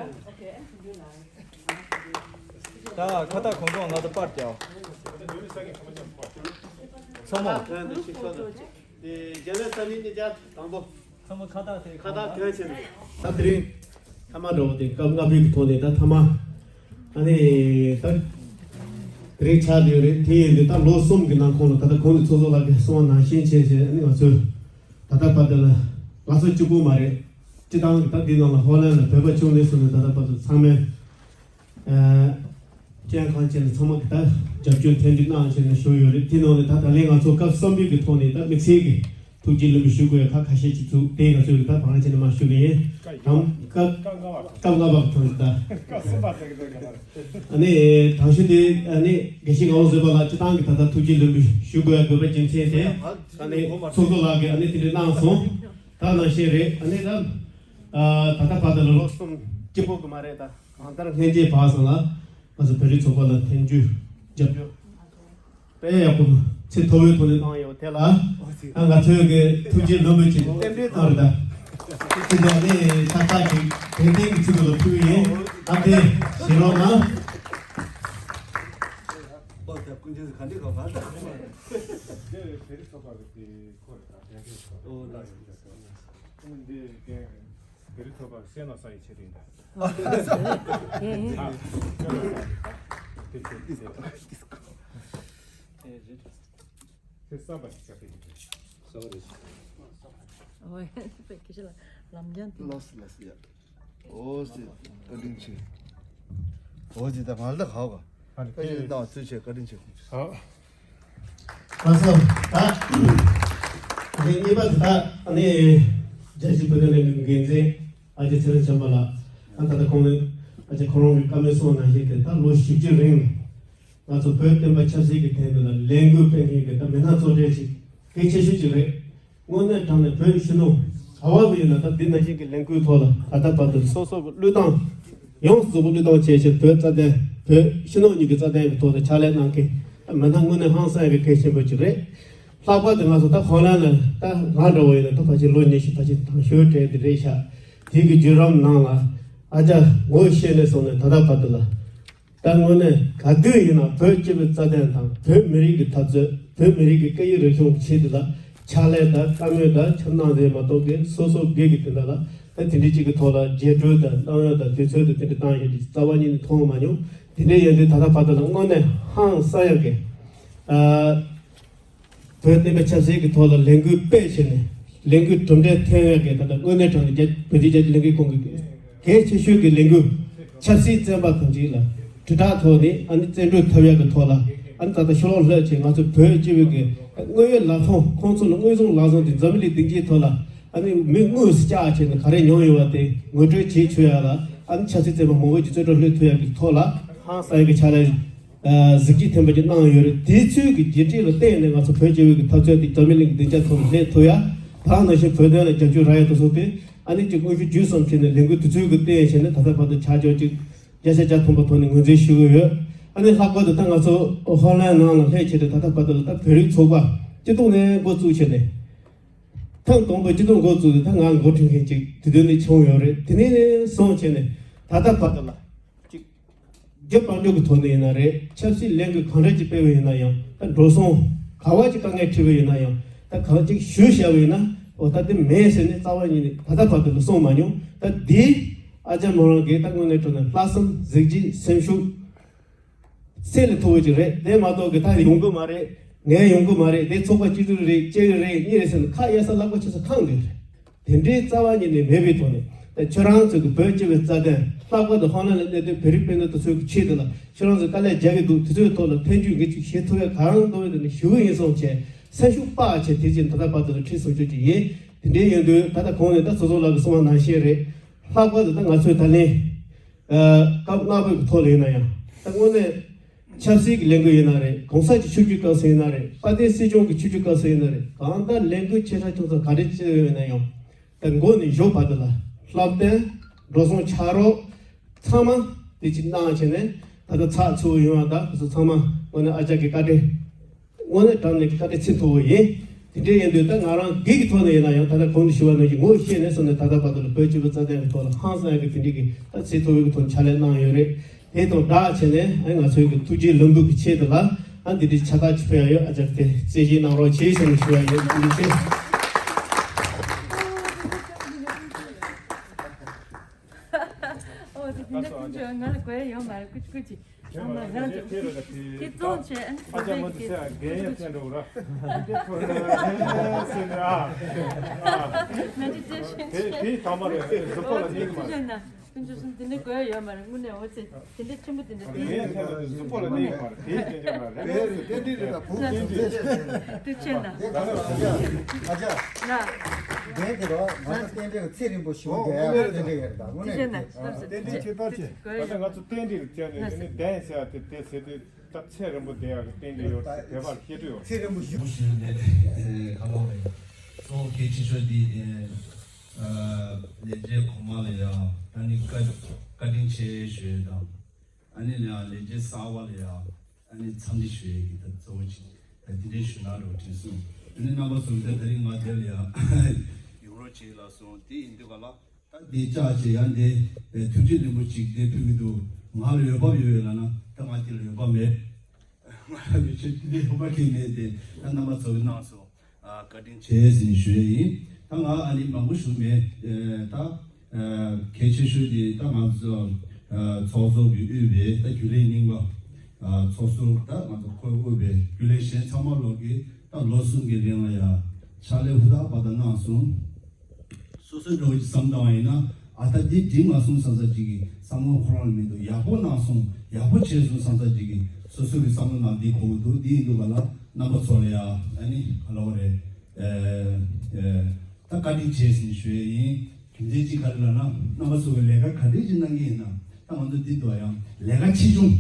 ད་ཁ་བཏགས་གོང་ཐོག་ང་ད་པར་རྒྱག་ཚང་མ། དེ་རྒྱ་ལས་ས་ནི་ནི་རྒྱ་དང་པོ། ཚང་མ་ཁ་བཏགས་དེ་ཁ་བཏགས་གང་བྱས་ནས། ད་དེ་རིང་ཐ་མ་འདྲ་བོ་དེ་སྐབས་ལྔ་པའི་གི་ཐོག་ནས་ད་ཐ་མ། ཨ་ནི་ད་དེ་རིང་ཆགས་བསྡད་ཡོད་རེད། དེ་ཡིན་དུས་ད་ལོ་གསུམ་གི་ནང་ཁོངས་ལ་ད་ལྟ་གོང་ནས་ཚོགས་གཙོ་ལགས་ཀྱིས་གསུངས་པ་ནང་བཞིན་བྱས་བྱས། ཨ་ནི་ང་ཚོས་ད་ལྟ་བར་དུ་ལ་ང་ཚོ་གཅིག་པུ་མ་རེད། སྤྱི་བཏང་གི་ད་འདི་ནང་ལ་ཧོ་ལན་ལ་བོད་པ་ཆུང་ནས་བཟུང་ནས་ད་ལྟ་བར་དུ་ཚང་མས། ཨ་སྤྱན་གང་བྱས་ནས་ཚང་མ་གི་ད་རྒྱབ་སྐྱོར་མཐུན་སྒྲིལ་གནང་བྱས་ནས་བཞུགས་ཡོད་རེད། དེ་ནང་ནས་ད་ད་ལན་ང་ཚོ་སྐབས་གསུམ་པའི་གི་ཐོག་ནས་ད་དམིགས་བསལ་གྱི་ཐུགས་རྗེ་ལེགས་འབུལ་ཞུ་དགོས་ཡ་ཁ་ཁ་ཤས་ཅིག་ཚུགས་དེ་ང་ཚོས་གི་ད་བང་བྱས་ནས་མར་ཞུ་གི་ཡིན། དང་སྐབས་སྐབས་ལྔ་པ་ཐོག་ནས་ད་སྐབས་གསུམ་པ་དེ་གི་ད་ག་ལ། ཨ་ནི་དང་ཤོས་དེ་ཨ་ནི་དགེ་བཤེས་ངག་དབང་བཟོད་པ་ལགས་སྤྱི་བཏང་གི་ད་ལྟ་ཐུགས་རྗེ་ལེགས་འབུལ་ཞུ་དགོས་ཡ་དགོས་པ་རྒྱུ་མཚན་དེ་ཨ་ནི་ཚོགས་གཙོ་ལགས་ཀྱིས་ཨ་ནི་དེ་འདྲ་གནང་སོང་། ད་ནང་བཞིན་རེད། ཨ་ནི་ད་ཨ་ད་ལྟ་བར་དུ་ལ་ལོ་གསུམ་གཅིག་པོ་གི་མ་རེད། ད་གང་ལྟར་སྔོན་རྗེས་བར་གསུམ་ལ་ང་ཚོ་བོད་རིགས་ཚོགས་པ་ལ་མཐུན་འགྱུར་རྒྱབ་སྐྱོར་དཔེ་ཡག་པོ་ཚད་མཐོ་བོའི་ཐོག་ནས་གནང་ཡོད། དེ་ལ་ཨ་ང་ཚོས་གི་ཐུགས་རྗེ་ལེགས་འབུལ་གྱི་རྟེན་འབྲེལ་གནང་རེད། ད་དེ་ནས་ནི་ཆ་ཚང་གི་དད་ལྡན་གྱི་ཚིག་གུ་ལ་ཕུལ་ཡིན། ཨ་དེ་བཞེས་རོགས་གནང་། ཨོ་ད་ཀུན་མཁྱེན་ག་འདྲ་ག་བར་ད། དེ་བོད་རིགས་ཚོགས་པ་གི་དེ་ཁོ་རེད། ད་དེ་འདྲ་ཚོགས་པ་ཨོ་ལགས་སོ། ཨ་ནི་འདི་རྒན་བོད་རིགས་ཚོགས་པ་གསན་ན་ས་ཡི་ཆེད་དུ་ཡིན་ད། ཨ་དེ་ཆེད་དུ་ཡིན་ད། དེ་རེད། དེ་གསར་པ་ཞིག་ཆགས་པའི་ཡིན་ད། གསར་པ་རེད། ཨོ་ཡ་དཔེ་སྐད་ཆ་ལ་ལམ་རྒྱང་དེ། ལགས་སོ་ལགས་སོ་ཡ། ཨོ་ཟེ་བཀའ་དྲིན་ཆེ། ཨོ་ཟེ་ད་ང་ལ་ད་ཧ་ག་ཨ་ནི་ཨ་ཡེ་ད་ཚུལ་ཆེ་བཀའ་དྲིན་ཆེ། ཨ། ལགས་སོ། ད་ཨ་ནི་གཉིས་པ་དེ་ད་ཨ་ནི་རྒྱལ་སྤྱིའི་བོད་དོན་ལས་འགུལ་འགན་འཛིན་ཨ་ཅེ་ཚེ་རིང་བྱམས་པ་ལགས། ཨ་ད་ལྟ་ཁོང་ནི་ཨ་ཅེ་ཁོ་རང་གི་བཀའ་མོལ་གསུངས་ནང་བཞིན་དེ་ད་ལོ་བཞི་བཅུ་རིང་ང་ཚོ་བོད་བསྟན་པ་ཆབ་སྲིད་ཀྱི་དོན་དུ་ལ་ལས་འགུལ་སྤེལ་མཁན་གྱི་ད་མི་སྣ་གཙོ་གྲས་ཅིག་གལ་ཆེ་ཤོས་ཅིག་རེད། དངོས་གནས་དྲང་གནས་བོད་ཕྱི་ནང་ག་བ་བ་ཡིན་ན་ད་འདི་ནང་བཞིན་གྱི་ལས་འགུལ་ཐོག་ལ་ད་ལྟ་བར་དུ་སོ་སོ་གི་བློས་བཏང་ཡོངས་སུ་རྫོགས་པ་བློས་བཏང་བྱས་བྱས་བོད་རྩ་དོན་བོད་ཕྱི་ནང་གཉིས་ཀྱི་རྩ་དོན་གྱི་ཐོག་ལ་ཕྱག་ལས་གནང་མཁན་ད་མི་སྣ་དངོས་གནས་ཧང་སང་ཡག་གི་གལ་ཆེན་པོ་ཅིག་རེད། ལྷག་པར་དུ་ང་ཚོ་ད་ཧོ་ལན་ལ་ད་ང་འདྲ་བོ་ཡིན་ན་ད་ཕལ་ཆེར་ལོ་ཉི་ཤུ་ཕལ་ཆེར་དང་ཤོས་གྲས་དེ་རེད་ཤག་དེ་གི་བརྒྱུད་རིམ་ནང་ལ་ཨ་ཅག་ངོ་ཤེས་ནས་བཟུང་ནས་ད་ལྟ་བར་དུ་ལ། ད་དངོས་གནས་ག་དུས་ཡིན་ན་བོད་སྤྱི་པའི་རྩ་དོན་དང་བོད་མི་རིགས་ཀྱི་འཐབ་རྩོད་བོད་མི་རིགས་ཀྱི་སྐད་ཡིག་རིག་གཞུང་གི་ཆེད་དུ་ལ་ཕྱག་ལས་དང་བཀའ་མོལ་དང་འཆར་སྣང་རེད་མ་གཏོགས་ཀྱི་སོ་སོ་སྒེར་གྱི་དོན་དག་ལ་ད་དེ་འདྲའི་གཅིག་གི་ཐོག་ལ་རྗེས་འགྲོ་དང་གནང་ཡོད་དང་དུས་ཚོད་དང་དེ་འདྲ་བཏང་ཡོད་དེ་རྩ་བ་ཉིད་ནས་མཐོང་མ་མྱོང་། དེ་འདྲ་ཡིན་དུས་ད་ལྟ་བར་དུ་ལ་དངོས་གནས་ཧང་སང་ཡག་གི་ཨ། བོད་བསྟན་པ་ཆབ་སྲིད་ཀྱི་ཐོག་ལ་ལས་འགུལ་སྤེལ་བྱས་ནས་ ལས་འགུལ་གྲུབ་འབྲས་ཐོན་ཡག་གི་ད་ལྟ་དངོས་གནས་དྲང་གནས་རྒྱ་བོད་རིགས་རྒྱ་ཆེའི་ལས་འགུལ་ཁོང་གི་གལ་ཆེ་ཤོས་ཀྱི་ལས་འགུལ་ཆབ་སྲིད་བཙོན་པ་ཐམས་ཅད་ལ་དྲིལ་བསྒྲགས་ཐོག་ནས་ཨ་ནི་བཙོན་གྲོལ་ཐོབ་ཡག་གི་ཐོག་ལ་ཨ་ནི་ད་ལྟ་ཕྱི་ལོགས་ལྷོད་ཆེ་ང་ཚོ་བོད་སྤྱི་པའི་གི་དངོས་ཡོད་ལག་ཐོག་ཁོང་ཚོ་ལ་དངོས་བཟུང་ལག་བཟུང་དེ་འཛམ་གླིང་སྡིངས་ཆའི་ཐོག་ལ་ཨ་ནི་མི་དངོས་སུ་བཅར་བྱས་ནས་ག་རེ་མྱོང་ཡོད་པ་དེ་ངོ་སྤྲོད་བྱེད་ཆོག་ཡག་ལ་ཨ་ནི་ཆབ་སྲིད་བཙོན་པ་མང་པོ་ཅིག་བཙོན་གྲོལ་ལྷོད་ཐུབ་ཡག་གི་ཐོག་ལ་ཧང་སང་ཡག་གི་ཕྱག་ལས། གཟི་བརྗིད་ལྡན་པ་ཅིག་གནང་ཡོད་རེད། དེ་ཚོའི་གི་རྗེས་འབྲས་ལ་བརྟེན་ནས་ང་ཚོ་བོད་སྤྱི་པའི་གི་འཐབ་རྩོད་དེ་འཛམ་གླིང་གི་སྡིངས་ཆ་ཐོག་ལ་སླེབས་ཐུབ་ཡ། ད་ག་ནང་བཞིན་བོད་དོན་ལ་རྒྱབ་སྐྱོར་རག་ཡ་དེ་སོགས་དེ་ཨ་ནི་ཅིག་དངོས་གཞི་བརྒྱུད་གསུམ་བྱས་ནས་ལས་འགུལ་དེ་ཚོའི་གི་བརྟེན་བྱས་ནས་ད་ལྟ་བར་དུ་ཆ་འཇོག་ཅིག་བརྒྱ་ཆ་བརྒྱ་ཐམ་པ་ཐོག་ནས་ངོས་འཛིན་ཞུ་གི་ཡོད། ཨ་ནི་ལྷག་པར་དུ་ད་ང་ཚོ་ཧོ་ལན་ནང་ལ་སླེབས་བྱས་ཏེ་ད་ལྟ་བར་དུ་ལ་ད་བོད་རིགས་ཚོགས་པ་སྤྱི་བཏང་ནས་འགོ་བཙུགས་བྱས་ནས་ཐེངས་དང་པོ་སྤྱི་བཏང་འགོ་བཙུགས་ཏེ་ད་ང་འགོ་ཁྲིད་མཁན་ཅིག་དེ་དུས་ནས་བྱུང་ཡོད་རེད། དེ་ནས་བཟུང་བྱས་ནས་ད་ལྟ་བར་དུ་ལ་ཅིག་རྒྱབ་དཔལ་འབྱོར་གྱི་ཐོག་ནས་ཡིན་ན་རེད། ཆབ་སྲིད་ལས་འགུལ་གང་འདྲ་ཅིག་སྤེལ་བ་ཡིན་ན་ཡང་ད་འགྲོ་སོང་ག་བ་ཅིག་དཀའ་ངལ་འཕྲད་པ་ཡིན་ན་ཡང་ད་གང་ཅིག་ཞུས་བཞག་པ་ཡིན་ན་འོ་ད་དེ་མེད་ཟེར་ནས་རྩ་བ་ཉིད་ནས་ད་ལྟ་བར་དུ་ལ་གསུངས་མ་མྱོང་། ད་འདི་ཨ་ཅག་མོ་རང་གིས་ད་དངོས་གནས་དྲང་གནས་ལྷག་བསམ་གཟི་བརྗིད་སེམས་ཤུགས་སེམས་ལ་ཐུག་པ་ཅིག་རེད། དེ་མ་གཏོགས་གི་ད་ཡོང་གི་མ་རེད། ངས་ཡོང་གི་མ་རེད། དེ་ཚོགས་པ་སྤྱི་འཐུས་རེད། སྐྱེ་གི་རེད། གཉིས་རེད་ཟེར་ནས་ཁ་གཡར་ས་ལག་པ་ཆགས་ས་གང་གི་རེད། དེ་འདྲའི་རྩ་བ་ཉིད་ནས་མེད་པའི་ཐོག་ནས་ད་ཁྱོད་རང་ཚོ་གི་བོད་སྤྱི་པའི་རྩ་དོན་ལྷག་པར་དུ་ཧོ་ལན་ལ་གནས་སྡོད་བོད་རིགས་སྤུན་ཟླ་དེ་ཚོའི་གི་ཆེད་དུ་ལ་ཁྱོད་རང་ཚོ་དཀའ་ལས་རྒྱག་གི་འདུག་དེ་ཚོའི་ཐོག་ལ་ཐེ་ཇུས་འགའ་ཅིག་བྱེད་ཐུབ་ཡ་གང་རུང་འདུག་ཡོད་དེ་ནས་ཞུ་གི་ཡིན་གསུངས་བྱས་སེམས་ཤུགས་དཔག་བྱས་དེ་བཞིན་ད་ལྟ་བར་དུ་ལ་ཁྲིད་སོང་ཆོག་གི་ཡིན། དེ་འདྲའི་ཡིན་དུས་ད་ལྟ་གོང་ནས་ད་ཚོགས་གཙོ་ལགས་ཀྱིས་གསུངས་པ་ནང་བཞིན་རེད། ལྷག་པར་དུ་ད་ང་ཚོས་ད་ལན། སྐབས་སྔ་པོའི་ཐོག་ལ་ཡིན་ན་ཡང་ད་དངོས་གནས་ཆབ་སྲིད་ཀྱི་ལས་འགུལ་ཡིན་ན་རེད། གོང་ས་ཀྱི་ཆིབས་བསྒྱུར་སྐབས་སུ་ཡིན་ན་རེད། དཔལ་ལྡན་སྲིད་སྐྱོང་གི་ཆིབས་བསྒྱུར་སྐབས་སུ་ཡིན་ན་རེད། གང་ལྟར་ལས་འགུལ་ཆེ་ཕྲ་ཆུང་ཚང་ག་རེ་བྱས་ཡོད་ན་ཡང་ད་མགོ་ནས་མཇུག་བར་དུ་ལ་བསླབ་སྟོན་འགྲོ་སོང་ཕྱག་རོགས་ཚང་མ་དེ་ཅིག་གནང་བྱས་ནས་ད་ལྟ་ཚགས་ཚུད་པོ་ཡོང་བ་དང་ཁོ་ཚོ་ཚང་མ་དངོས་གནས་ཨ་ཅག་གི་བཀའ་དྲིན། དངོས་གནས་དྲང་གནས་ཀྱི་བཀའ་དྲིན་ཆེ་མཐོ་བོ་ཡིན། དེ་འདྲ་ཡིན་དུས་ད་ང་རང་སྒེར་གྱི་ཐོག་ནས་ཡིན་ན་ཡང་ད་ལྟ་གོང་དུ་ཞུས་པ་ནང་བཞིན་ངོ་ཤེས་ནས་སོང་ནས་ད་ལྟ་བར་དུ་ལ་བོད་སྤྱི་པའི་རྩ་དོན་གྱི་ཐོག་ལ་ཧང་སང་ཡག་གི་དེ་འདྲའི་གི་ད་ཚད་མཐོ་བོའི་གི་ཐོག་ནས་ཕྱག་ལས་གནང་ཡོད་རེད། དེ་དང་སྦྲགས་བྱས་ནས་ཨ་ང་ཚོའི་གི་ཐུགས་རྗེ་ལམ་བུ་གི་ཆེད་དུ་ལ་ཨ་འདི་འདྲའི་ཕྱག་རྟགས་ཅིག་ཕུལ་ཡག་ཡོད། ཨ་ཅག་དེ་རྩེ་གཞི་གནང་རོགས་བྱེད་ཟེར་ནས་ཞུ་ཡག་ཡོད། ཐུགས་རྗེ་ཆེ། ཨོ་དེ་དེ་འདྲ་ཀུན་སྤྱོད་ང་ལ་དགོས་ཡ་ཡོད་མ་རེད། ཀུ་ཅི་ཀུ་ཅི། ཨ་མ་རང་ཚོ་དེ་དེ་རེད་ལ་དེ་དེ་བཙོང་བྱས་ཨ་ནི་ཨ་ཅག་མ་དེ་སེ་ཨ་རྒན་ཡ་བཙན་འགྲོ་ར། དེ་ཁོ་ར་སེ་ར། ང་ཚོ་བཙན་ཤེས་དེ་དེ་དང་མ་རེད། དེ་གཟུགས་པོ་ལ་ཉེ་གི་མ་རེད། ཀུན་སྤྱོད་སོང་དེ་འདྲ་དགོས་ཡ་ཡོད་མ་རེད། དངོས་གནས་འོ་ཙི་དེ་འདྲ་ཆེན་པོ་དེ་འདྲ་དེ་ངས་ཁྱེད་ལ་གཟུགས་པོ་ལ་ཉེ་གི་མ་རེད། དེ་སྐྱོན་ཅན་མ་རེད། རེད་རེད། དེ་འདྲ་རེད། ད་བུ་སྐྱོན་ཅན། དུས་ཆེན་ན། ཨ་ཅག་ང་རྒན་དེ་རོ་ང་ཚོ་རྟེན་འབྲེལ་ཚེ་རིང་པོ་ཞུ་ཨོ་དགོས་ཨོ་ཡ་རྟེན་འབྲེལ་ཡོད་རེད། ད་དངོས་དུས་ཆེན་ན། གནས་ཨ་རྟེན་འབྲེལ་ཁྱད་པར་ཆེ། ད་ལྟ་ང་ཚོ་རྟེན་འབྲེལ་བཅད་ནས་དེ་ནི་གདན་ཟེར་བ་དེ་དེ་ཟེར་དུས་ད་ཚེ་རིང་པོ་བསྡད་ཡག་གི་རྟེན་འབྲེལ་ཡོད་ཟེར་དད་པ་ལ་བཤད་འདོད་ཡོད། ཚེ་རིང་པོ་ཞུ། ཞུ་ནས་ག་ལོག་རེད། གཙོ་བོ་གལ་ཆེ་ཤོས་འདི་ལས་བྱེད་གོང་མ་ལ་ཡང་ད་ནི་བཀའ་བཀའ་དྲིན་ཆེ་ཞུ་ཡས་དང་། ཨ་ནི་ལ་ཡང་ལས་བྱེད་གསར་པ་ལ་ཡང་ཨ་ནི་འཚམས་འདྲི་ཞུ་ཡས་ཀྱི་ད་གཙོ་བོ་ཅིག་ད་འདི་འདྲའི་ཞུ་ན་འགྲོ་དྲན་སོང་། ཨ་ནི་རྣམ་པ་ཚོ་ད་ད་རིང་ང་དེ་ལ་ཡང་ཡོང་རོགས་བྱེད་ལ་སོང་། དེ་ཡིན་དུས་ག་ལ་ད་འདི་བཅག་བྱས་ཡང་འདི་ཐུགས་རྗེ་ལྡན་པོ་ཅིག་འདི་ཕུལ་གྱི་འདུག་ང་ལ་འོས་བབ་ཡོད་ཡོད་ལ་ན་ད་ང་དེ་ལ་འོས་བབ་མེད། ང་ལ་འོས་ཆོས་འདི་འོས་བབ་ཁྱེད་མེད་དེ་ད་རྣམ་པ་ཚོ་གི་གནང་སོང་། བཀའ་དྲིན་ཆེ་ཟེར་ནས་ཞུ་ཡས་ཡིན། ད་ང་ཨ་ནི་མང་པོ་ཞུ་མེད། ད་གལ་ཆེ་ཤོས་དེ་ད་ང་ཚོ་ཚོགས་གཙོ་གིས་དབུས་པའི་ད་རྒྱུན་ལས་རྙིང་པ་ཚོགས་ཟུར་ད་ང་ཚོ་ཁོས་དབུས་པའི་རྒྱུན་ལས་གཞན་ཚང་མ་ལོག་གིས་ད་ལོ་གསུམ་གྱི་རིང་ལ་ཡ་ཕྱག་ལས་ཧུར་ཐག་པ་ད་གནང་སོང་། སོ་སོའི་འགྲོ་བ་ཅིག་བསམ་བཏང་བ་ཡིན་ན་ཨ་ད་འདི་འགྲིག་མ་སོང་བསམ་ས་ཅིག་གི་བསམ་བློ་ཁོ་རང་ལ་མི་འདུག་ཡག་པོ་གནང་སོང་། ཡག་པོ་བྱས་སོང་བསམ་ས་ཅིག་གི་སོ་སོ་གི་བསམ་བློ་ནང་འདི་གོ་གི་འདུག་འདི་ཡིན་དུས་ག་ལ་རྣམ་པ་ཚོ་ལ་ཡ་ཨ་ནི་ག་ལ་བ་རེད། ད་བཀའ་དྲིན་ཆེ་ཟེར་ནས་ཞུ་ཡས་ཡིན། རྒྱུ་མཚན་གཅིག་ག་རེ་ལབ་ན་རྣམ་པ་ཚོ་གི་ལས་ཀ་ག་འདྲས་ཅིག་གནང་གི་ཡིན་ན་ད་ང་ཚོ་འདི་འདུག་ཡང་ལས་ཀ་ཆེ་ཆུང་།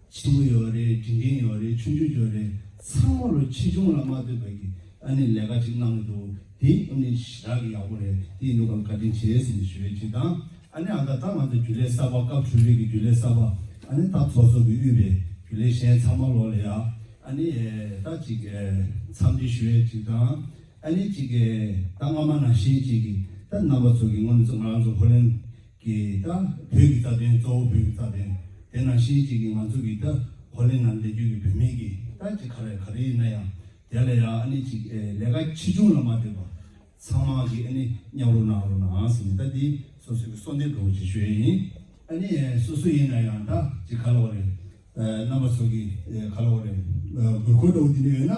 ཆེན་པོ་ཡོད་རེད། འབྲིང་འབྲིང་ཡོད་རེད། ཆུང་ཆུང་ཡོད་རེད། ཚང་མ་ལོ་ཆེ་ཆུང་ལ་མ་ལྟོས་པའི་གི་ཨ་ནི་ལས་ཀ་ཅིག་གནང་གི་འདུག་དེ་ཨ་ནི་ཞེ་དྲག་གི་ཡག་པོ་རེད། དེ་ཡིན་དུས་ག་ལ་བཀའ་དྲིན་ཆེ་ཟེར་ནས་ཞུ་ཡས་ཅིག་དང་། ཨ་ནི་ཨ་ད་ད་ང་ཚོ་རྒྱུན་ལས་གསར་པ་སྐབས་དྲུག་པའི་གི་རྒྱུན་ལས་གསར་པ་ཨ་ནི་ད་ཚོགས་གཙོ་གིས་དབུས་པའི་རྒྱུན་ལས་གཞན་ཚང་མ་ལོག་ལ་ཡ་ཨ་ནི་ད་ཅིག་འཚམས་འདྲི་ཞུ་ཡས་ཅིག་དང་། ཨ་ནི་ཅིག་གི་ད་སྔ་མ་ནང་བཞིན་ཅིག་གི་ད་རྣམ་པ་ཚོ་གི་དངོས་གནས་ང་རང་ཚོ་ཧོ་ལན་གི་ད་བོད་ཀྱི་རྩ་དོན་གཙོ་བོ་བོད་ཀྱི་རྩ་དོན་དེ་ནང་བཞིན་ཅིག་གི་ང་ཚོ་གི་ད་ཧོ་ལན་ནང་བསྡད་རྒྱུ་གི་བོད་མི་གི་ད་ཅིག་ག་རེ་ག་རེ་ཡིན་ན་ཡང་དེ་ལ་ཡང་ཨ་ནི་ཅིག་ལས་ཀ་ཆེ་ཆུང་ལ་མ་ལྟོས་པ་ཚང་མ་གི་ཨ་ནི་མཉམ་རུབ་གནང་རོགས་གནང་ཟེར་ནས་ད་འདི་སོ་སོ་གི་གསོལ་འདེབས་འདྲ་བོ་ཅིག་ཞུ་ཡས་ཡིན། ཨ་ནི་སོ་སོ་ཡིན་ན་ཡང་ད་ཅིག་ག་ལ་བ་རེད། རྣམ་པ་ཚོ་གི་ག་ལ་བ་རེད། དགོས་མཁོ་འདྲ་བོ་འདི་འདྲ་ཡོད་ན།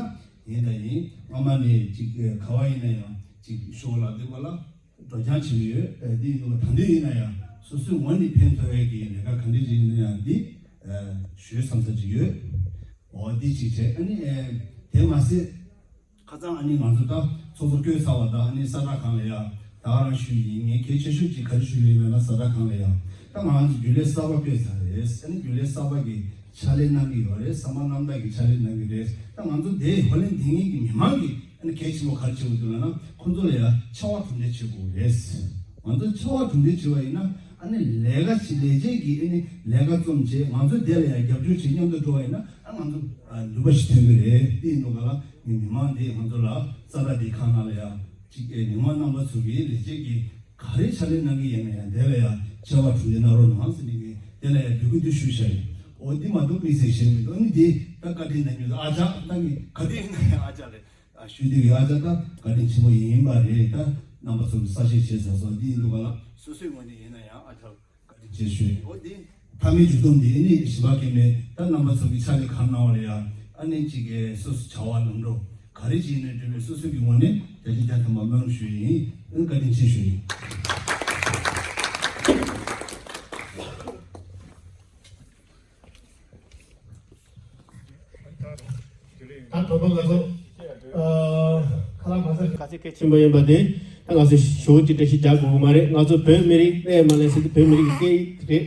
ཡིན་ད་ཡིན། སྔ་མ་ནས་ཅིག་ག་བ་ཡིན་ན་ཡང་ ཅིག་ཤོག་ལ་འདི་བ་ལ་སྒྲོག་སྦྱང་བྱེད་ཀྱི་ཡོད། ཨ་འདི་ཡིན་དུས་ད་འདི་ཡིན་ན་ཡང་སོ་སོའི་ངོས་ནས་ཕན་ཐོགས་ཡས་ཀྱི་ལས་ཀ་ག་འདྲ་ཅིག་ཡིན་ན་ཡང་འདི་ཨ་ཞུ་བསམ་ས་ཅིག་ཡོད། འོ་འདི་ཅིག་བྱས། ཨ་ནི་ཨ་དེ་མ་ཟད། ཁ་སང་ཨ་ནི་ང་ཚོ་ད་ཚོགས་གཙོ་བསྐོས་ཚར་བ་དང་ཨ་ནི་ས་བཀྲ་ཁང་ལ་ཡ་ད་ག་རང་ཞུས་ཡིན། ངས་གལ་ཆེ་ཤོས་ཅིག་ག་རེ་ཞུས་ཡོད་མེད་ལ་ས་བཀྲ་ཁང་ལ་ཡ་ད་ང་ཚོ་རྒྱུན་ལས་གསར་པ་བསྐོས་ཚར་རེད། ཨ་ནི་རྒྱུན་ལས་གསར་པ་གི་ཕྱག་ལས་གནང་གི་ཡོད་རེད། ས་མ་རྣམ་དག་གི་ཕྱག་ལས་གནང་གི་རེད། ད་ང་ཚོ་དེ་ཧོ་ལན་དེ་ངེད་ཀྱི་མི་མང་གི་ཨ་ནི་གལ་ཆེན་པོ་ག་རེ་བྱེད་དགོས་འདུག་ལབ་ན་ཁོང་ཚོ་ལ་ཡ་ཕྱར་བ་གྲུ་འདེགས་བྱེད་དགོས་རེད། ང་ཚོ་ཕྱར་བ་གྲུ་འདེགས་བྱེད་པ་ཡིན་ན་ཨ་ནི་ལས་ཀ་བྱེད་ལས་བྱེད་ཀྱི་ཨ་ནི་ལས་ཀ་རྩོམ་བྱེད། ང་ཚོ་དེ་ལ་ཡ་རྒྱབ་སྐྱོར་བྱེད་མཉམ་དུ་འགྲོ་བ་ཡིན་ན། ཨ་ང་ཚོ་ཨ་ནུས་པ་ཞིག་ཐོན་གྱི་རེད། དེ་ཡིན་དུས་ག་ལ་ངས་མི་མང་འདི་ང་ཚོ་ལ་ས་བཀྲ་འདི་ཁང་ནང་ལ་ཡ་ཅིག་ཨེ་མི་མང་རྣམ་པ་ཚོ་གིས་ལས་བྱེད་ཀྱི་ག་རེ་ཕྱག་ལས་གནང་གི་ཡིན་ན་ཡང་དེ་ལ་ཡ་ཕྱར་བ་གྲུ་འདེགས་གནང་རོགས་གནང་ཟེར་ནས་ངས་དེ་ལ་ཡ་འབོད་སྐུལ་འདི་ཞུས་བཞག་ཡིན། འོ་འདི་མ་གཏོགས་དམིགས་བསལ་གཞན་མི་འདུག་ཨ་ནི་འདི་ད་བཀའ་དྲིན་གནང་རྒྱུ་ཨ་ཅག་ད་ངས་ག་དུས་ཡིན་ན་ཡང་ཨ་ཅག་ལ་ཨ་ཞུ་འདོད་ཀྱི་ཨ་ཅག་ད་བཀའ་དྲིན་ཆེན་པོ་ཡིན་པ་རེད། ད་རྣམ་པ་ཚོ་གིས་གསལ་བཤད་བྱས་ཚར་སོང་། འདི་ཡིན་དུས་ག་ལ་སོ་སོའི་ངོས་ནས་ཡིན་ན་ཡང་ཨ་ཅག་བཀའ་དྲིན་ཆེ་ཞུ་ཡིན། འོ་འདི་མཐའ་མའི་མཇུག་སྡོམ་འདི་ནི་གཞན་པ་གང་མེད། ད་རྣམ་པ་ཚོ་གིས་ཕྱག་ལས་གང་གནང་བ་ལ་ཡ་ཨ་ནི་གཅིག་གིས་སོ་སོ་བྱ་བ་ལམ་འགྲོ་ག་རེ་བྱས་ནས་འགྲུབ་པའི་སོ་སོ་གི་ངོས་ནས་བརྒྱ་ཆ་བརྒྱ་ཐམ་པ་སྨོན་ལམ་ཞུ་ཡིན། ཨ་ནི་བཀའ་དྲིན་ཆེ་ཞུ་ཡིན། ད་དོ་དོ་ལ་སོ། ཁ་ལག་མ་ཟ། ག་ཚད་གལ་ཆེན་པོ་ཡིན་པ་དེ་ད་ང་ཚོས་ཞོར་གྱི་འགྲེལ་བཤད་རྒྱག་དགོས་ཀྱི་མ་རེད། ང་ཚོ་བོད་མི་རིགས་གནས་མ་གནས་ཟེར་དུས་བོད་མི་རིགས་ཀྱི་སྐད་ཡིག་རེད།